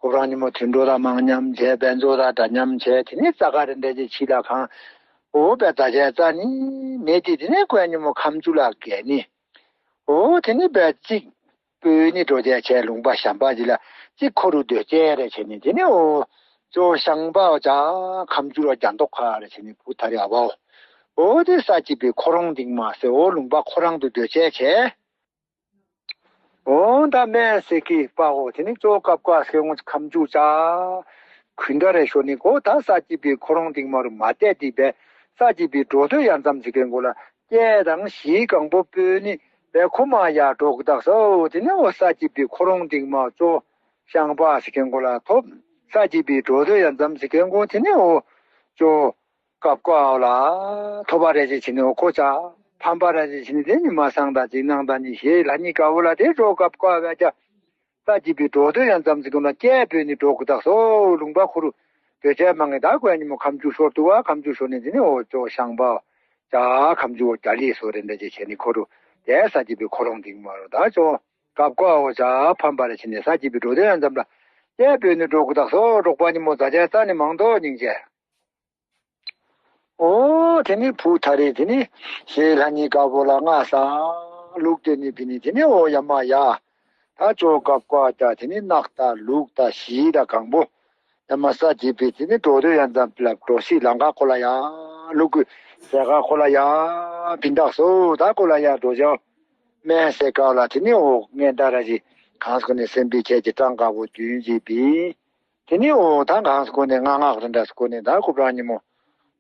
ཁོ་རང་ཉིན་མོ་དུད་འགྲོ་དང་མང་མཉམ་བྱས་བན་ཚོ་དང་འདྲ་མཉམ་བྱས་དེ་ནི་རྩ་ཁ་རེ་འདྲ་ཅིག་ཕྱི་ལ་གང་། འོ་བས་རྩ་བྱས་རྩ་ནི་མེད་དེ་དེ་ནས་ཁོའི་ཉིན་མོ་ཁམ་ཆུ་ལ་བརྒལ་ནི། འོ་དེ་ནི་བས་ཅིག་སྤོས་ནི་འགྲོ་བྱས་བྱས་ལུང་པ་གཞན་པ་ཅིག་ལ་ཅིག་ཁོ་རུ་སྡོད་བྱས་རེ་བྱས་ནི་དེ་ནི་འོ། ཅོ་ཤང་པའོ་ཅ་ཁམ་ཆུ་རོ་རྒྱ་མདོག་ཁ་རེ་བྱས་ནི་བུ་ཐ་རི་ཨ་བའོ། འོ་དེ་ས་སྐྱིད་པའི་ཁོ་རང་འདིང་མ་ཟེར་འོ་ལུང་པ་ཁོ་རང་དུ་སྡོད་བྱས་བྱས། འོ་ད་སྨན་ཟེར་གི་པའོ་དེ་ནི་ཅོ་ཀབ་ཀ་ཟེར་འོ་ཁམ་ཆུ་ཅ། གུན་ད་རེ་ཤོ་ནི་གོ་ད་ས་སྐྱིད་པའི་ཁོ་རང་འདིང་མ་རུ་མ་བལྟས་དེ་བས་ས་སྐྱིད་པའི་འགྲོ་སྡོད་ཡང་ཙམ་ཟེར་གི་མགོ་ལ་སྐྱེས་དང་ཞིའི་གང་པོ་སྤོས་ནི་བས་ཁོ་མ་ཡ་འགྲོ་གི་དག་སོ། དེ་ནི་འོ་ས་སྐྱིད་པའི་ཁོ་རང་འདིང་མ་ཅོ་ཤང་པ་ཟེར་གི་མགོ་ལ་ཐོབ། ས་སྐྱིད་པའི་འགྲོ་སྡོད་ཡང་ཙམ་ཟེར་གི་མགོ་དེ་ནི་འོ་ཅོ། ཀབ་ཀ་ཨོ་ལ། ཐོབ་པ་རེ་ཅིག་བྱིན་ནི་འོ་ཁོ་ཅག་ཕམ་པ་རེ་ཅིག་བྱིན་ནི་དེ་ཉི་མ་སང་དང་ཅིག་ནང་དང་ཉི་ཞེས་ལྷ་ཉིད་དཀར་པོ་ལ་དེ་འགྲོ་ཀབ་ཀ་བས་ཀྱ། ས་སྐྱིད་པའི་འགྲོ་སྡོད་ཡང་ཙམ་ཟིག་གོ་ན་སྐྱས་པོས་ནི་འགྲོ་དགོས་དག་སོ། ལུང་པ་ཁོ་རུ་སྡོད་བྱས་མ་ངེས་ད་ཁོ་ཡ་ཉི་མོ་ཁམ་ཆུ་ཤོར་འདུག་བ། ཁམ་ཆུ་ཤོར་ནི་དེ་ནི་འོ་ཅོ་ཤང་པ། ཅ་ཁམ་ཆུ་འོ་རྒྱ་ལི་སོ་རེ་འདྲ་ཅིག་བྱས་ནི་ཁོ་རུ་དེ་ས་སྐྱིད་པའི་ཁོ་རང་འདིང་མ་རུ་ད་ཅོ་ཀབ་ཀ་འོ་ཅ་ཕམ་པ་རེ་བྱིན་ནི་ས་སྐྱིད་པའི་འགྲོ་སྡོད་ཡང་ཙམ་ལ་སྐྱས་པོས་ནི་འགྲོ་དགོས་དག་སོ། འབྲོག་པ་ཉི་མོ་ཛ་ཅ་ཙ་ནི་མང་དོ་སྙིང་རྗེ། ཨོ་དེ་ནི་བུ་ཐ་རེ་དེ་ནི་ཞེས་ལྷ་ཉིད་དཀར་པོ་ལ་སྔ་ས་ལུག་དེ་ནི་བི་ནི་དེ་ནི་འོ་ཡ་མ་ཡ། ད་ཅོ་ཀབ་ཀ་ད་དེ་ནི་ནག་ད་ལུག་ད་ཞི་ད་གང་པོ། ཡ་མ་ས་ཅི་བི་དེ་ནི་འགྲོ་དོ་ཡ་འཛམ་བི་ལ་འགྲོ་སི་ལང་ཀ་ཁོ་ལ་ཡ། ལུག་གུ་ཟེ་ཀ་ཁོ་ལ་ཡ། བི་འདག་སོ་ད་ཁོ་ལ་ཡ་འགྲོ་ཅོ། སྨན་ཟེ་ཀ་ལ་དེ་ནི་འོ་ངན་ད་ར་ཅི་གང་སྐོ་ནི་སེམས་པའི་ཁྱད་ཀྱི་གྲངས་ཀ་བོ་རྒྱུན་གྱི་བི། དེ་ནི་འོ་ད་གང་སྐོ་ནས་ང་ངག་རེ་འདྲ་སྐོ་ནས་ད་ཁོ་པྲ་ཉི་མོ།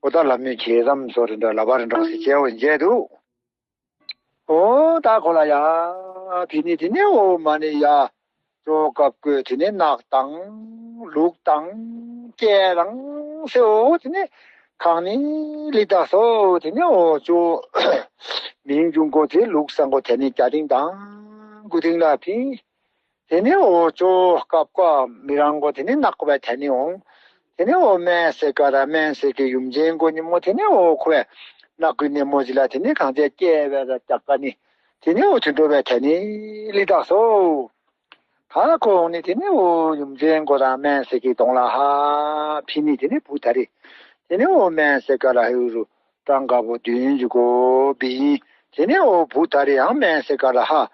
འོ་ད་ལ་མི་ཁྱེད་ཙམ་སོ་རེ་འདྲ་ལ་བ་རེ་འདྲ་སི་ཅེ་འོ་མཇལ་འདུག་ཨོ་ད་ཁོ་ལ་ཡ། དེ་ནི་དེ་ནི་འོ་མ་ནི་ཡ། ཅོ་ཀབ་ཀོས་དེ་ནི་ནག་དང་། ལུག་དང་། སྐྱེ་དང་སེ་འོ་དེ་ནི་གང་ནི་ལི་ད་སོ་དེ་ནི་འོ་ཅོ། མིང་འབྱུང་གོ་དེ་ལུག་སང་གོ་དེ་ནི་རྒྱ་ཏིང་དང་། དགུ་ཏིང་ལ་ཕི། དེ་ནས་འོ་ཅོག་སྐབས་ཀ་མི་རང་གོ་དེ་ནས་ནག་པོ་བའི་ཐ་ནི་འོང་། དེ་ནས་འོ་སྨན་ཟེར་ག་ར་སྨན་ཟེར་གི་ཡུམ་ཆེན་གོ་ཉི་མོ་དེ་ནས་འོ་ཁོ་བའི་ནག་གི་ནེ་མོ་ཅི་ལ་དེ་ནས་གང་ཚེ་སྐྱེ་བའི་ར་ལྕགས་ཀ་ནི་དེ་ནས་འོ་དུད་འགྲོ་བའི་ཐ་ནི་ལི་དྭགས་སོ། ད་ཁོ་འོང་ནི་དེ་ནས་འོ་ཡུམ་ཆེན་གོ་དང་སྨན་ཟེར་གི་གདོང་ལ་ཧ་ཕི་ནི་དེ་ནས་བུ་ད་རེ་དེ་ནས་འོ་སྨན་ཟེར་ག་ར་ཧེ་རུ། གྲངས་ཀ་པོ་བདུན་གྱི་གོ་བི་ཡིན། དེ་ནས་འོ་བུ་ད་རེ་ཡང་སྨན་ཟེར་ག་ལ་ཧ།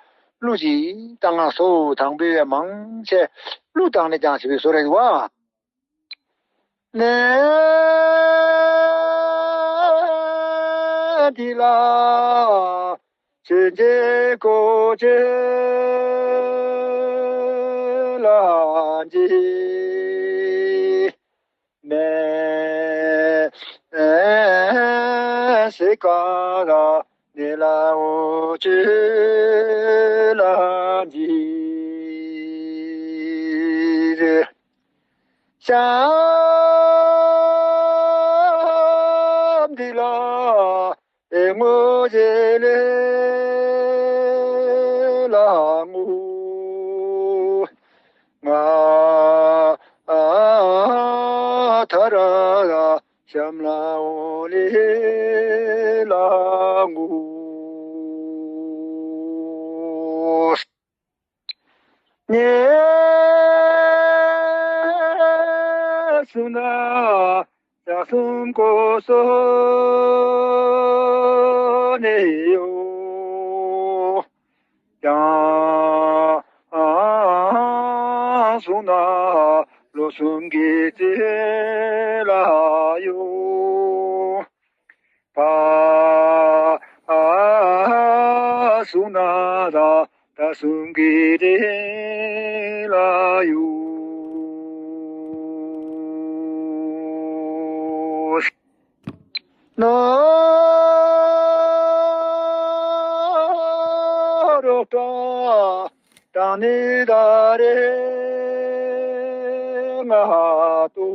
གླུ་ཅིག་བཏང་ང་སོ་དང་པོའི་མང་ཆེ་གླུ་བཏང་ནས་ཀྱང་ཞེས་པའི་བཟོ་རེད་བ། ནས་འདི་ལ་ཆོས་རྗེ་གོ་ཆེ་ལ་འཇིགས། མེ་སེ་ཀ་ར་ནེ་ལ་འོ་ཅུ་ལ་འཇིགས། ཤམ་དི་ལ་ཨེ་ངོ་ཞེ་ལེ་ལ་ངུ་ང་ཐ་ར་ར་ཤམ་ལ་འོ་ལེ་ལ་ངུ། ཉེ་སུ་ན་ཞག་གསུམ་གོ་སོ་ནེ་ཡོ། ཡང་སུ་ན་ལོ་གསུམ་གྱི་རྗེས་ལ་ཡོ། པ་སུ་ན་ར་ད་གསུམ་གྱི་རྗེས་ལ་ཡོ། ནོ་རོ་ཏྲ་ཏང་ནི་ད་རེ་ང་ཏུ།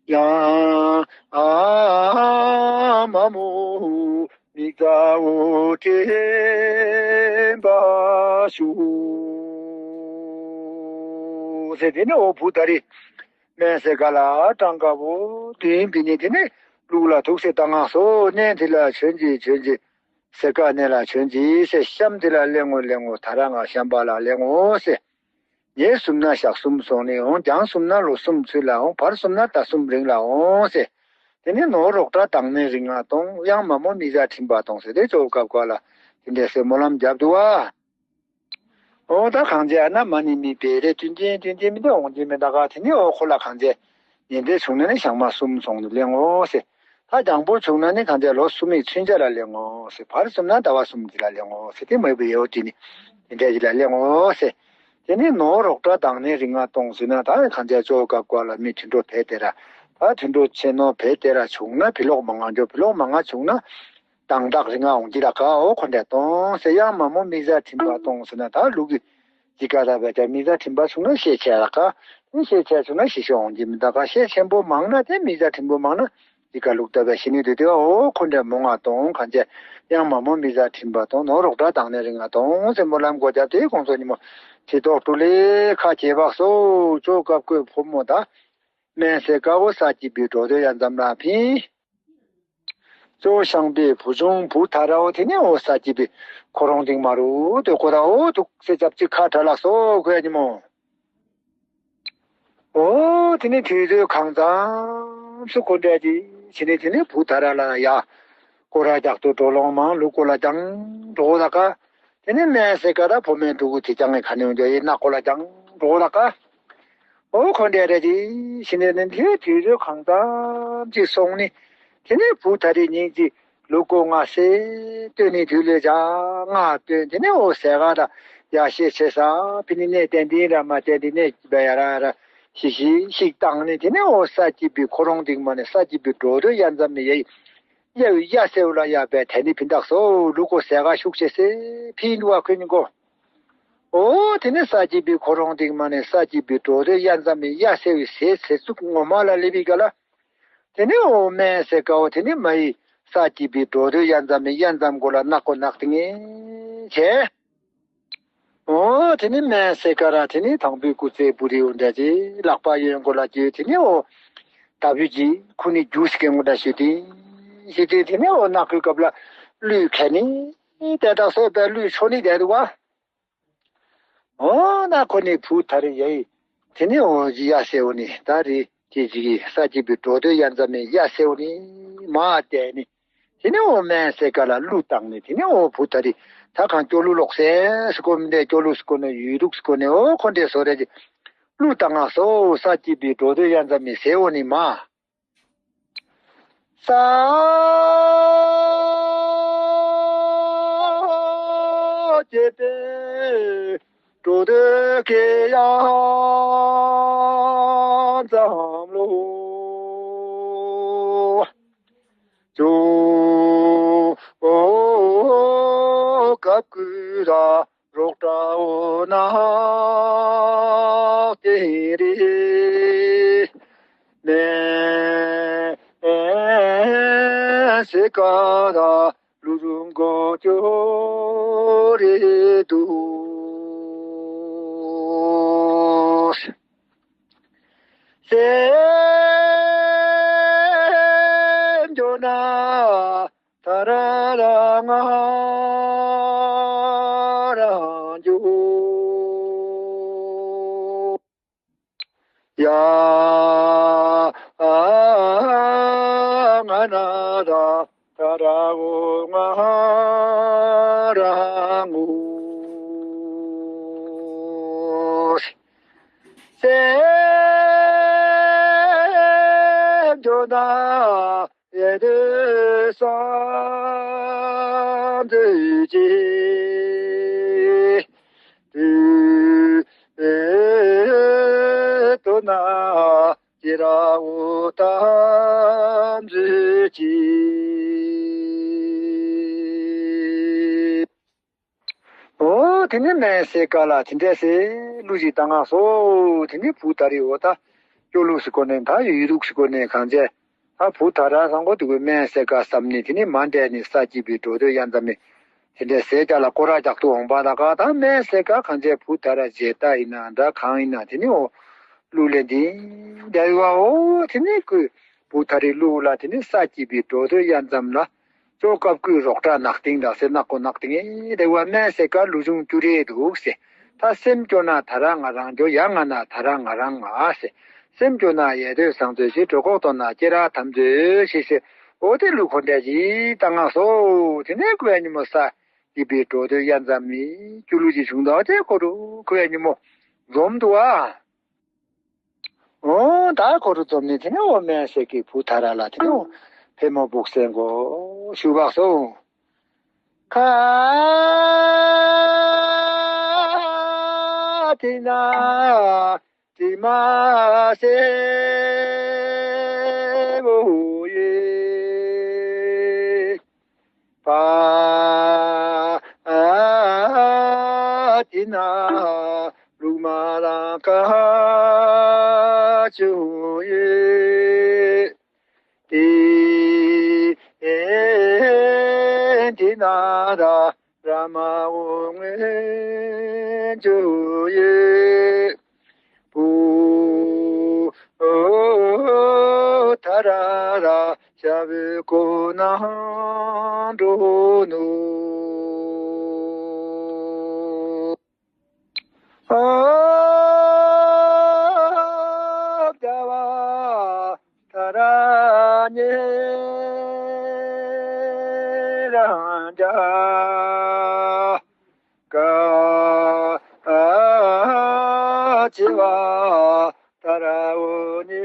ཡང་མ་མོ་མི་ཚ་བོ་དྲན་པ་ཞུ། ཟེར་དེ་ནས་འོ་བུ་ད་རེ་སྨན་ཟེར་ག་ལ་གྲངས་ཀ་བོ་དུས་ཡིན་པི་ནི་དེ་ནས་ལུག་ལ་ཐུག་སེ་བཏང་ང་སོ་གནས་དེ་ལ་བྱོན་གྱིས་བྱོན་གྱིས་ཟེར་ག་གནས་ལ་བྱོན་གྱིས་ཟེར་ཤམ་དེ་ལ་གླེང་ངོ་གླེང་ངོ་ད་ར་ང་ཤམ་པ་ལ་གླེང་ངོ་ཟེར། ཉེ་གསུམ་ན་ཞག་གསུམ་སོང་ནས་འོང་། རྒྱང་གསུམ་ན་ལོ་གསུམ་ཚུན་ལ་འོང་། བར་གསུམ་ན་ཟླ་གསུམ་རིང་ལ་འོང་ཟེར། དེ་ནས་ནོར་རོགས་འདྲ་དང་ནི་རིང་ང་གཏོང་། གཡང་མ་མོ་མི་བཟའ་དྲིན་པ་གཏོང་ཟེར་ཏེ་ཇོ་བོ་སྐབས་འགར་ལ་དེ་འདྲས་སེ་སྨོན་ལམ་བརྒྱབ་འདུག་བ། འོ་ད་གང་བྱས་ན་མ་ནི་མི་བེ་རེ་དུན་ཅན་དུན་ཅན་མི་འདུག་འོང་གི་མི་འདུག་ག་དེ་ནས་འོ་ཁོ་ལ་གང་བྱས་ཉེ་འདྲས་བྱུང་ན་ནི་ཞག་མ་གསུམ་སོང་ནས་གླེང་ངོ་ཟེར། ད་རྒྱང་པོ་བྱུང་ན་ནི་གང་བྱས་ལོ་གསུམ་ཡི་ཚུན་ཆད་ལ་གླེང་ངོ་ཟེར། བར་གསུམ་ན་ཟླ་བ་གསུམ་གྱི་ལ་གླེང་ངོ་ཟེར། དེ་མོས་པའི་ཡེའོ་དེ་ནི་དེ་འདྲས་ཀྱི་ལ་གླེང་ངོ་ཟེར། དེ་ནི་ནོར་རོགས་འདྲ་དང་ནི་རིང་ང་གཏོང་ཟེར་ན་ད་གང་བྱས་ཇོ་བོ་སྐབས་འགར་ལ་མི་དུད་འགྲོ་བས་དེ་ར་ད་དུད་འགྲོ་ཆེ་ནོ་བས་དེ་ར་བྱུང་ན་བི་ལོག་མ་ང་འགྲོ་བི་ལོག་མ་ང་བྱུང་ན། དང་རྟགས་རིང་ང་འོང་གི་ལ་ཀ་འོ་ཁོ་འདྲ་གཏོང་ཟེར། གཡང་མ་མོ་མི་བཟའ་དྲིན་པ་གཏོང་ཟེར་ན་ད་ལུག་གི་ཇི་ག་ད་བས་ཀྱང་མི་བཟའ་དྲིན་པ་བྱུང་ན་ཤས་ཆེ་ལ་ཀ་དེ་ཤས་ཆེ་བྱུང་ན་ཤི་ཤོ་འོང་གི་མི་ད་ཀ་ཤས་ཆེན་པོ་མང་ན་དེ་མི་བཟའ་དྲིན་པོ་མང་ན་ཇི་ག་ལུག་ད་བས་ཤི་ནི་དུ་དེ་འོ་ཁོ་འདྲ་མོ་ང་གཏོང་གང་བྱས་གཡང་མ་མོ་མི་བཟའ་དྲིན་པ་གཏོང་ནོར་རོགས་འདྲ་དང་ནི་རིང་ང་གཏོང་ཟེར་སྨོན་ལམ་སྒོ་བརྒྱབ་དེ་ཁོང་ཚོ་ཉི་མོ་ཁྲི་ཐོག་ཏུ་ལེ་ཁ་གྱེས་བག་སོ་ཅོ་བཀབ་བཀོད་ཕོ་མོ་ད་སྨན་ཟེར་དཀའ་བོ་ས་སྐྱིད་པའི་འགྲོ་དོན་ཡ་མཚམས་ལ་ཕིན། གཙོ་བོ་ཤངས་པའི་བུ་ཆུང་བུ་ཐ་རའོ་དེ་ནས་འོ་ས་སྐྱིད་པའི་ཁོ་རོང་སྟེང་མ་རུ་སྡོད་ཀོ་རའོ་འདུག་སེ་ཅབ་ཅིག་ཁ་བྲལ་ལགས་སོ་ཁོའི་ཉིན་མོ། འོ་དེ་ནས་དུས་ཚོད་གང་ཙམ་སུ་ཁོ་འདྲ་ཅིག་ཕྱི་ནས་དེ་ནས་བུ་ཐ་ར་ལ་ཡ་ཀོ་ར་རྒྱག་ཏུ་འགྲོ་ལོང་མང་ལུག་ཀོ་ལ་ཀྱང་འགྲོ་ལ་ཀ་དེ་ནས་སྨན་ཟེར་ཀ་ད་ཕོ་མོའི་འདུག་གུ་དེ་ཀྱང་ངས་ཁ་ནས་འོང་རྒྱ་ཡིན་ན་ཀོ་ལ་ཀྱང་འགྲོ་ལ་ཀ་འོ་ཁོ་འདྲ་རེད་དེ་ཕྱི་ནས་ནི་དེ་དུས་ཚོད་གང་ཙམ་ཅིག་སོང་ནི། དེ་ནས་བུ་ད་རེས་ཉིན་གཅིག་ལུག་གུ་ང་སེ་སྟོན་ནི་དུས་ལས་བྱ་ང་སྟོན་དེ་ནས་འོ་ཟས་ག་ད་ཡ་ཤས་ཆེ་ས་ཕི་ནི་གནས་བསྟན་དེ་ར་མ་བསྟན་དེ་གནས་བ་ཡ་ར་ར་ཤིག་ཤིག་ཤིག་བཏང་ནི་དེ་ནས་འོ་ས་སྐྱིད་པའི་ཁོ་རོང་སྟེང་མ་ནས་ས་སྐྱིད་པའི་འགྲོ་དོན་ཡ་མཚམས་མི་ཡ་ཡ་ཡ་སེ་འོ་ལ་ཡ་བས་དེ་ནི་ཕི་འདག་སོ་ལུག་གུ་ཟས་ག་ཤུགས་ཆེ་སེ་ཕི་འདུག་བ་ཁོས་ཉིན་གོ། འོ་དེ་ནས་ས་སྐྱིད་པའི་ཁོ་རོང་སྟེང་མ་ནས་ས་སྐྱིད་པའི་འགྲོ་དོན་ཡ་མཚམས་མི་ཡ་སེ་བའི་ཟས་ཟས་ཚུགས་ངོ་མ་ལ་སླེབས་པའི་ག་ལ། དེ་ནས་འོ་སྨན་ཟེར་དཀའ་བོ་དེ་ནས་མ་ཡི་ས་སྐྱིད་པའི་འགྲོ་དོན་ཡ་མཚམས་མི་ཡ་མཚམས་གོ་ལ་ནག་གོ་ནག་དེ་ངེས་བྱས། འོ་དེ་ནི་སྨན་ཟས་ཀ་ར་དེ་ནི་དང་པོའི་སྐུ་ཚེ་བུ་རི་འོ་འདྲ་ཅིག་ལག་པ་གཡོན་སྐོར་ལ་བསྐྱོད། དེ་ནི་འོ་ད་བུ་གྱི་ཁུ་ནི་རྒྱུ་ཞིག་གི་ངོ་འདྲ་ཞུ་དེ་ཞུ་དེ་དེ་ནི་འོ་ནག་ཁུའི་སྐབས་ལ་གླུད་ཁ་ནི་དེ་དག་སོགས་པའི་གླུད་ཆོ་ནི་དེ་འདུག་བ། འོ་ན་ཁོ་ནི་བུ་ཐ་རི་ཡ་ཡི། དེ་ནི་འོ་ཡ་སེ་འོ་ནི་ད་རི་ཅི་ཅི་གི་ས་སྐྱིད་པའི་འགྲོ་དོན་ཡ་མཚམས་མེད་ཡ་སེ་འོ་ནི་མ་བལྟས་ནི། དེ་ནི་འོ་སྨན་ཟས་ཀ་ལ་གླུ་བཏང་ནི་དེ་ནི་འོ་བུ་ཐ་རི་ད་གང་སྐྱོ་གླུ་ལོག་སེ་སི་ཀོ་མི་འདྲ་སྐྱོ་གླུ་སི་ཀོ་ནི་ཡུལ་དུག་སི་ཀོ་ནི་འོ་ཁོ་འདྲའི་སོ་རེ་ཅི་གླུ་བཏང་ང་སོ་ས་སྐྱིད་པའི་འགྲོ་དོན་ཡ་མཚམས་མེད་སེ་འོ་ནི་མ། ས་སྐྱིད་པའི་འགྲོ་དོན་གྱི་ཡ་མཚམས་ལོ། ཇོ་བོ་སྐབས་ཀྱི་ར་རོགས་གྲྭ་འོ་ན་དེ་རེད། ནས་སེ་ཀ་ར་ལུ་རུ་མགོ་ཅོ་རེད་འདུག་སེམས་འགྱོ་ན་ད་ར་ར་ང་རང་འགྱོ། ཡ་ང་ན་ར་ད་ར་འོ་ང་རང་ངོ་། སེམས་འགྱོ་ན་ཡེ་དེ་སང་དེ་ཅི་དུ་ཨེ་དོ་ན་ཅི་ར་འོ་ད་འཛུ་ཅི། འོ་དེ་ནི་སྨན་ཟས་ཀ་ལ་དེ་འདྲ་སེ་གླུ་ཞིག་བཏང་ང་སོ། དེ་ནི་བུ་ད་རི་འོ་ད་སྐྱོ་གླུ་ཞིག་གོ་ནས་ད་ཡུལ་རུག་ཞིག་གོ་ནས་གང་བྱས་ད་བུ་ད་ར་སང་གོ་དུ་གོ་སྨན་ཟས་ཀ་བསམ་ནས་དེ་ནི་མ་འདས་ནས་ས་སྐྱིད་པའི་འགྲོ་དོན་ཡ་མཚམས་མེད་དེ་འདྲ་ཟས་ཀ་ལ་སྐོར་ར་རྒྱག་ཏུ་འོང་པ་ད་ག་ད་སྨན་ཟས་ཀ་གང་བྱས་བུ་ད་ར་བྱས་ད་ཡིན་ན་འདྲ་གང་ཡིན་ན་དེ་ནི་འོ་གླུ་ལེན་དེ་འདྲ་ཡོད་བ། འོ་དེ་ནི་ཀུ་བུ་ད་རི་གླུ་ལ་དེ་ནི་ས་སྐྱིད་པའི་འགྲོ་དོན་ཡ་མཚམས་ལ། ཅོ་སྐབས་ཀུན་རོགས་གྲྭ་ནག་སྟེང་དག་སེ་ནག་གོ་ནག་སྟེང་ཨེ་དེ་བ་སྨན་ཟས་ཀ་ལུ་ཆུང་ཀྱུ་རེ་འདུག་སེ། ད་སེམས་སྐྱོ་ན་ད་ར་ང་རང་འགྱོ་ཡ་ང་ན་ད་ར་ང་རང་ང་སེ། སེམས་སྐྱོ་ན་ཡེ་དོད་སང་ཚོད་ཞེས་གྲོད་ཁོག་ལྟོགས་ན་སྐྱེ་ར་དམ་ཚོད་ཞེས་སེ། འོ་དེ་ལུ་ཁོ་འདྲ་ཅིག་བཏང་ང་སོ། དེ་ནས་ཁོའི་ཉི་མོ་ས་སྐྱིད་པའི་འགྲོ་དོན་ཡ་མཚམས་མེད་ཀྱུ་ལུ་ཅིག་བྱུང་དོ་དེ་ཁོ་རུ་ཁོའི་ཉི་མོ་འཛོམས་འདུག་ཨ། འོ་ད་ཁོ་རུ་འཛོམས་ནས་དེ་ནས་འོ་སྨན་ཟས་ཀྱི་བུ་ད་ར་ལ་དེ་ནས་འོ་ཕེ་མོ་སྦུག་སེན་གོ་ཞུ་བག་སོ། ཁ་དེ་ན་དེ་མ་སེ་བོ་ཡེ། པ་ཏི་ན་ལུག་མ་རང་ཀ་ཅུ་ཡེ། ཏི་ཏི་ན་ར་ར་མ་འོ་ངེ་ཅུ་ཡེ། པུ་ཐ་ར་ར་ཤ་བུ་ཀོ་ན་འགྲོ་ནུ། ཨོ་ཏ་བ་ཐ་ར་ཉེ་རང་ཇ། ཀ་ཅི་བ་ཏ་ར་འོ་ནི་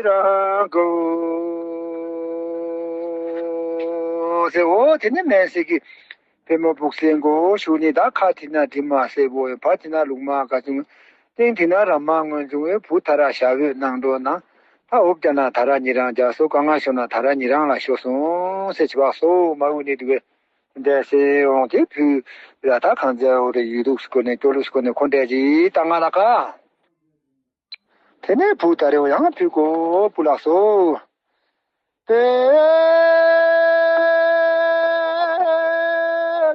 རང་གོ་ཟེར། འོ་དེ་ནི་སྨན་ཟས་ཀྱི་ཕེ་མོ་སྦུག་སེན་གོ་ཞུ་ནི། ད་ཁ་དེ་ན་དྲི་མ་སེར་པོ་ཡོད། བ་དེ་ན་ལུག་མ་ག་བྱུང་། སྟེང་དེ་ན་ར་མ་སྔོན་བྱུང་བའི་བུ་ཐ་ར་ཞབས་འོད་གནང་འགྲོ་ན། ད་འུབ་རྒྱ་ན་ཐ་ར་ཉེ་རང་རྒྱ་སོ་ག་ང་ཤོ་ན་ཐ་ར་ཉེ་རང་ལ་ཤོ་སོང་ཟེར་བྱི་བ་སོ་མ་འུ་ནི་དུ་བས། འདས་སེ་འོང་དེ་བུ་ལ་ད་གང་ཚེ་འོ་རེ་ཡུལ་དུག་སྐོར་ནས་སྐྱོ་ལུག་སྐོར་ནས་ཁོ་འདྲ་ཅིག་ད་ང་ལ་ཀ། དེ་ནས་བུ་ད་རེ་བ་ཡང་བུ་གོ་བུ་ལགས་སོ། དེ་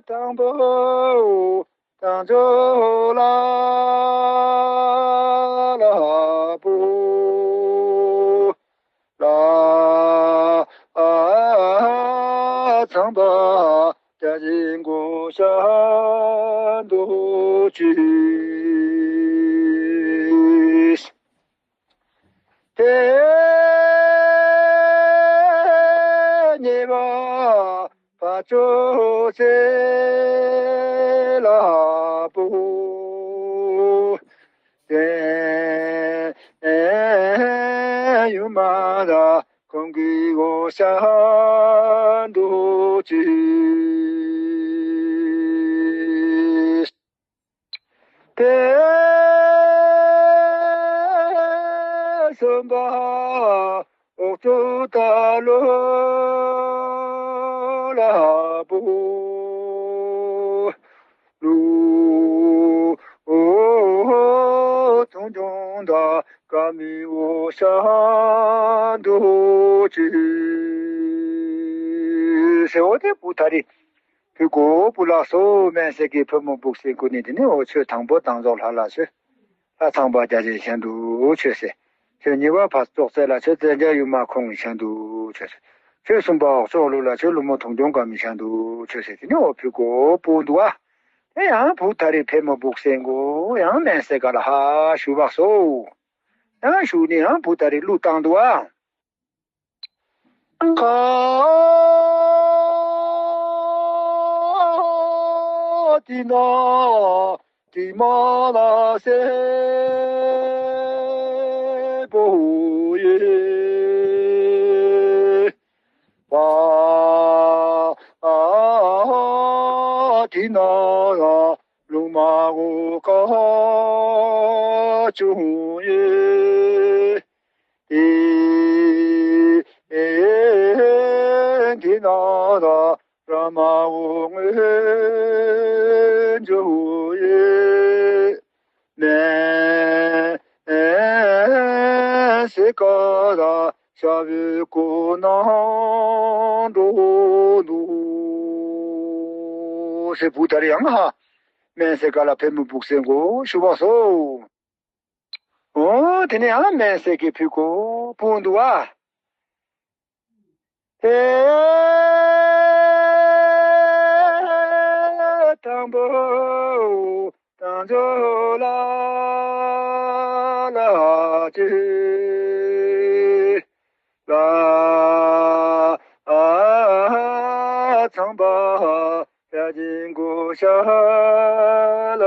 དང་པོ། དང་ཇོ་ལ་ལ་པོ་ལ་ཚངས་པ་བརྒྱ་བྱིན་གོ་ཤ་འདུ་བྱེད། དེ་ཉེ་བ་ཕ་ཆོས་སེ་ལ་པོ་དེ་ཡུ་མ་ར་ཁོང་གི་འོ་ཤ་འདུ་བྱེད། དེ་གསུམ་པ་འོག་ཚོ་ད་ལོ་ལ་པོ་ལུ་ཐུང་ཐུང་ད་ཀ་མི་འོ་ཤ་འདུ་བྱེད། ཟེར་འོ་དེ་བུ་ད་རེ། བུ་གོ་བུ་ལགས་སོ། སྨན་སྲེག་གི་ཕུ་མོ་བུག་སེང་གུ་ནི་དེ་ནི་འོ་ཆོས་དང་པོ་དང་ཚོགས་ལྷ་ལ་ཆོས། ལྷ་ཚངས་པ་བརྒྱ་བྱིན་ཤིན་ཏུ་ཆོས་ཟེར། ཆོས་གཉིས་པ་ཕ་ཙོག་ཙེ་ལ་ཆོས་བཙན་རྒྱལ་ཡུ་མ་ཁོང་གི་ཤིན་ཏུ་ཆོས་ཟེར། ཆོས་གསུམ་པ་འོག་ཕྱོགས་ལུགས་ལ་ཆོས་ཀླུ་མོ་དུང་སྐྱོང་དཀར་མོའི་ཤིན་ཏུ་ཆོས་ཟེར། དེ་ནི་འོ་བུ་གོ་བུ་འདུག་ཨ། དེ་ཡང་བུ་ད་རེ་ཕུ་མོ་བུག་སེང་གུ་ཡང་སྨན་སྲེག་ག་ལ་ཧ་ཞུ་བག་སོ། ཡང་ཞུ་ནི་ཡང་བུ་ད་རེ་གླུ་བཏང་འདུག་ཨ། ཁ་ཏི་ན་ཏི་མ་ལ་སེ་པོ་ཡེ། པ་ཏི་ན་ར་ལུང་མ་འོ་ཀ་ཅུང་ཡེ། ཏེ་འདི་ན་ར་ར་མ་འོ་ངེ་འཇུ་ཡེ། མེ་སེ་ཀ་ར་ཤ་བའི་གོ་ན་འགྲོ་འདུག་ཟེར། བུ་ད་རེ་ཡང་ཧ་སྨན་སྲེག་ག་ལ་ཕུ་མོ་བུག་སེང་གུ་ཞུ་བག་སོ། འོ་དེ་ནས་ཡང་སྨན་སྲེག་གི་ཕུ་གོ་བུ་འདུག་ཨ། དེ་དང་པོ་དང་ཇོ་ལ་ལ་ཅི་ལ་ཚངས་པ་བརྒྱ་བྱིན་གོ་ཤ་ལ།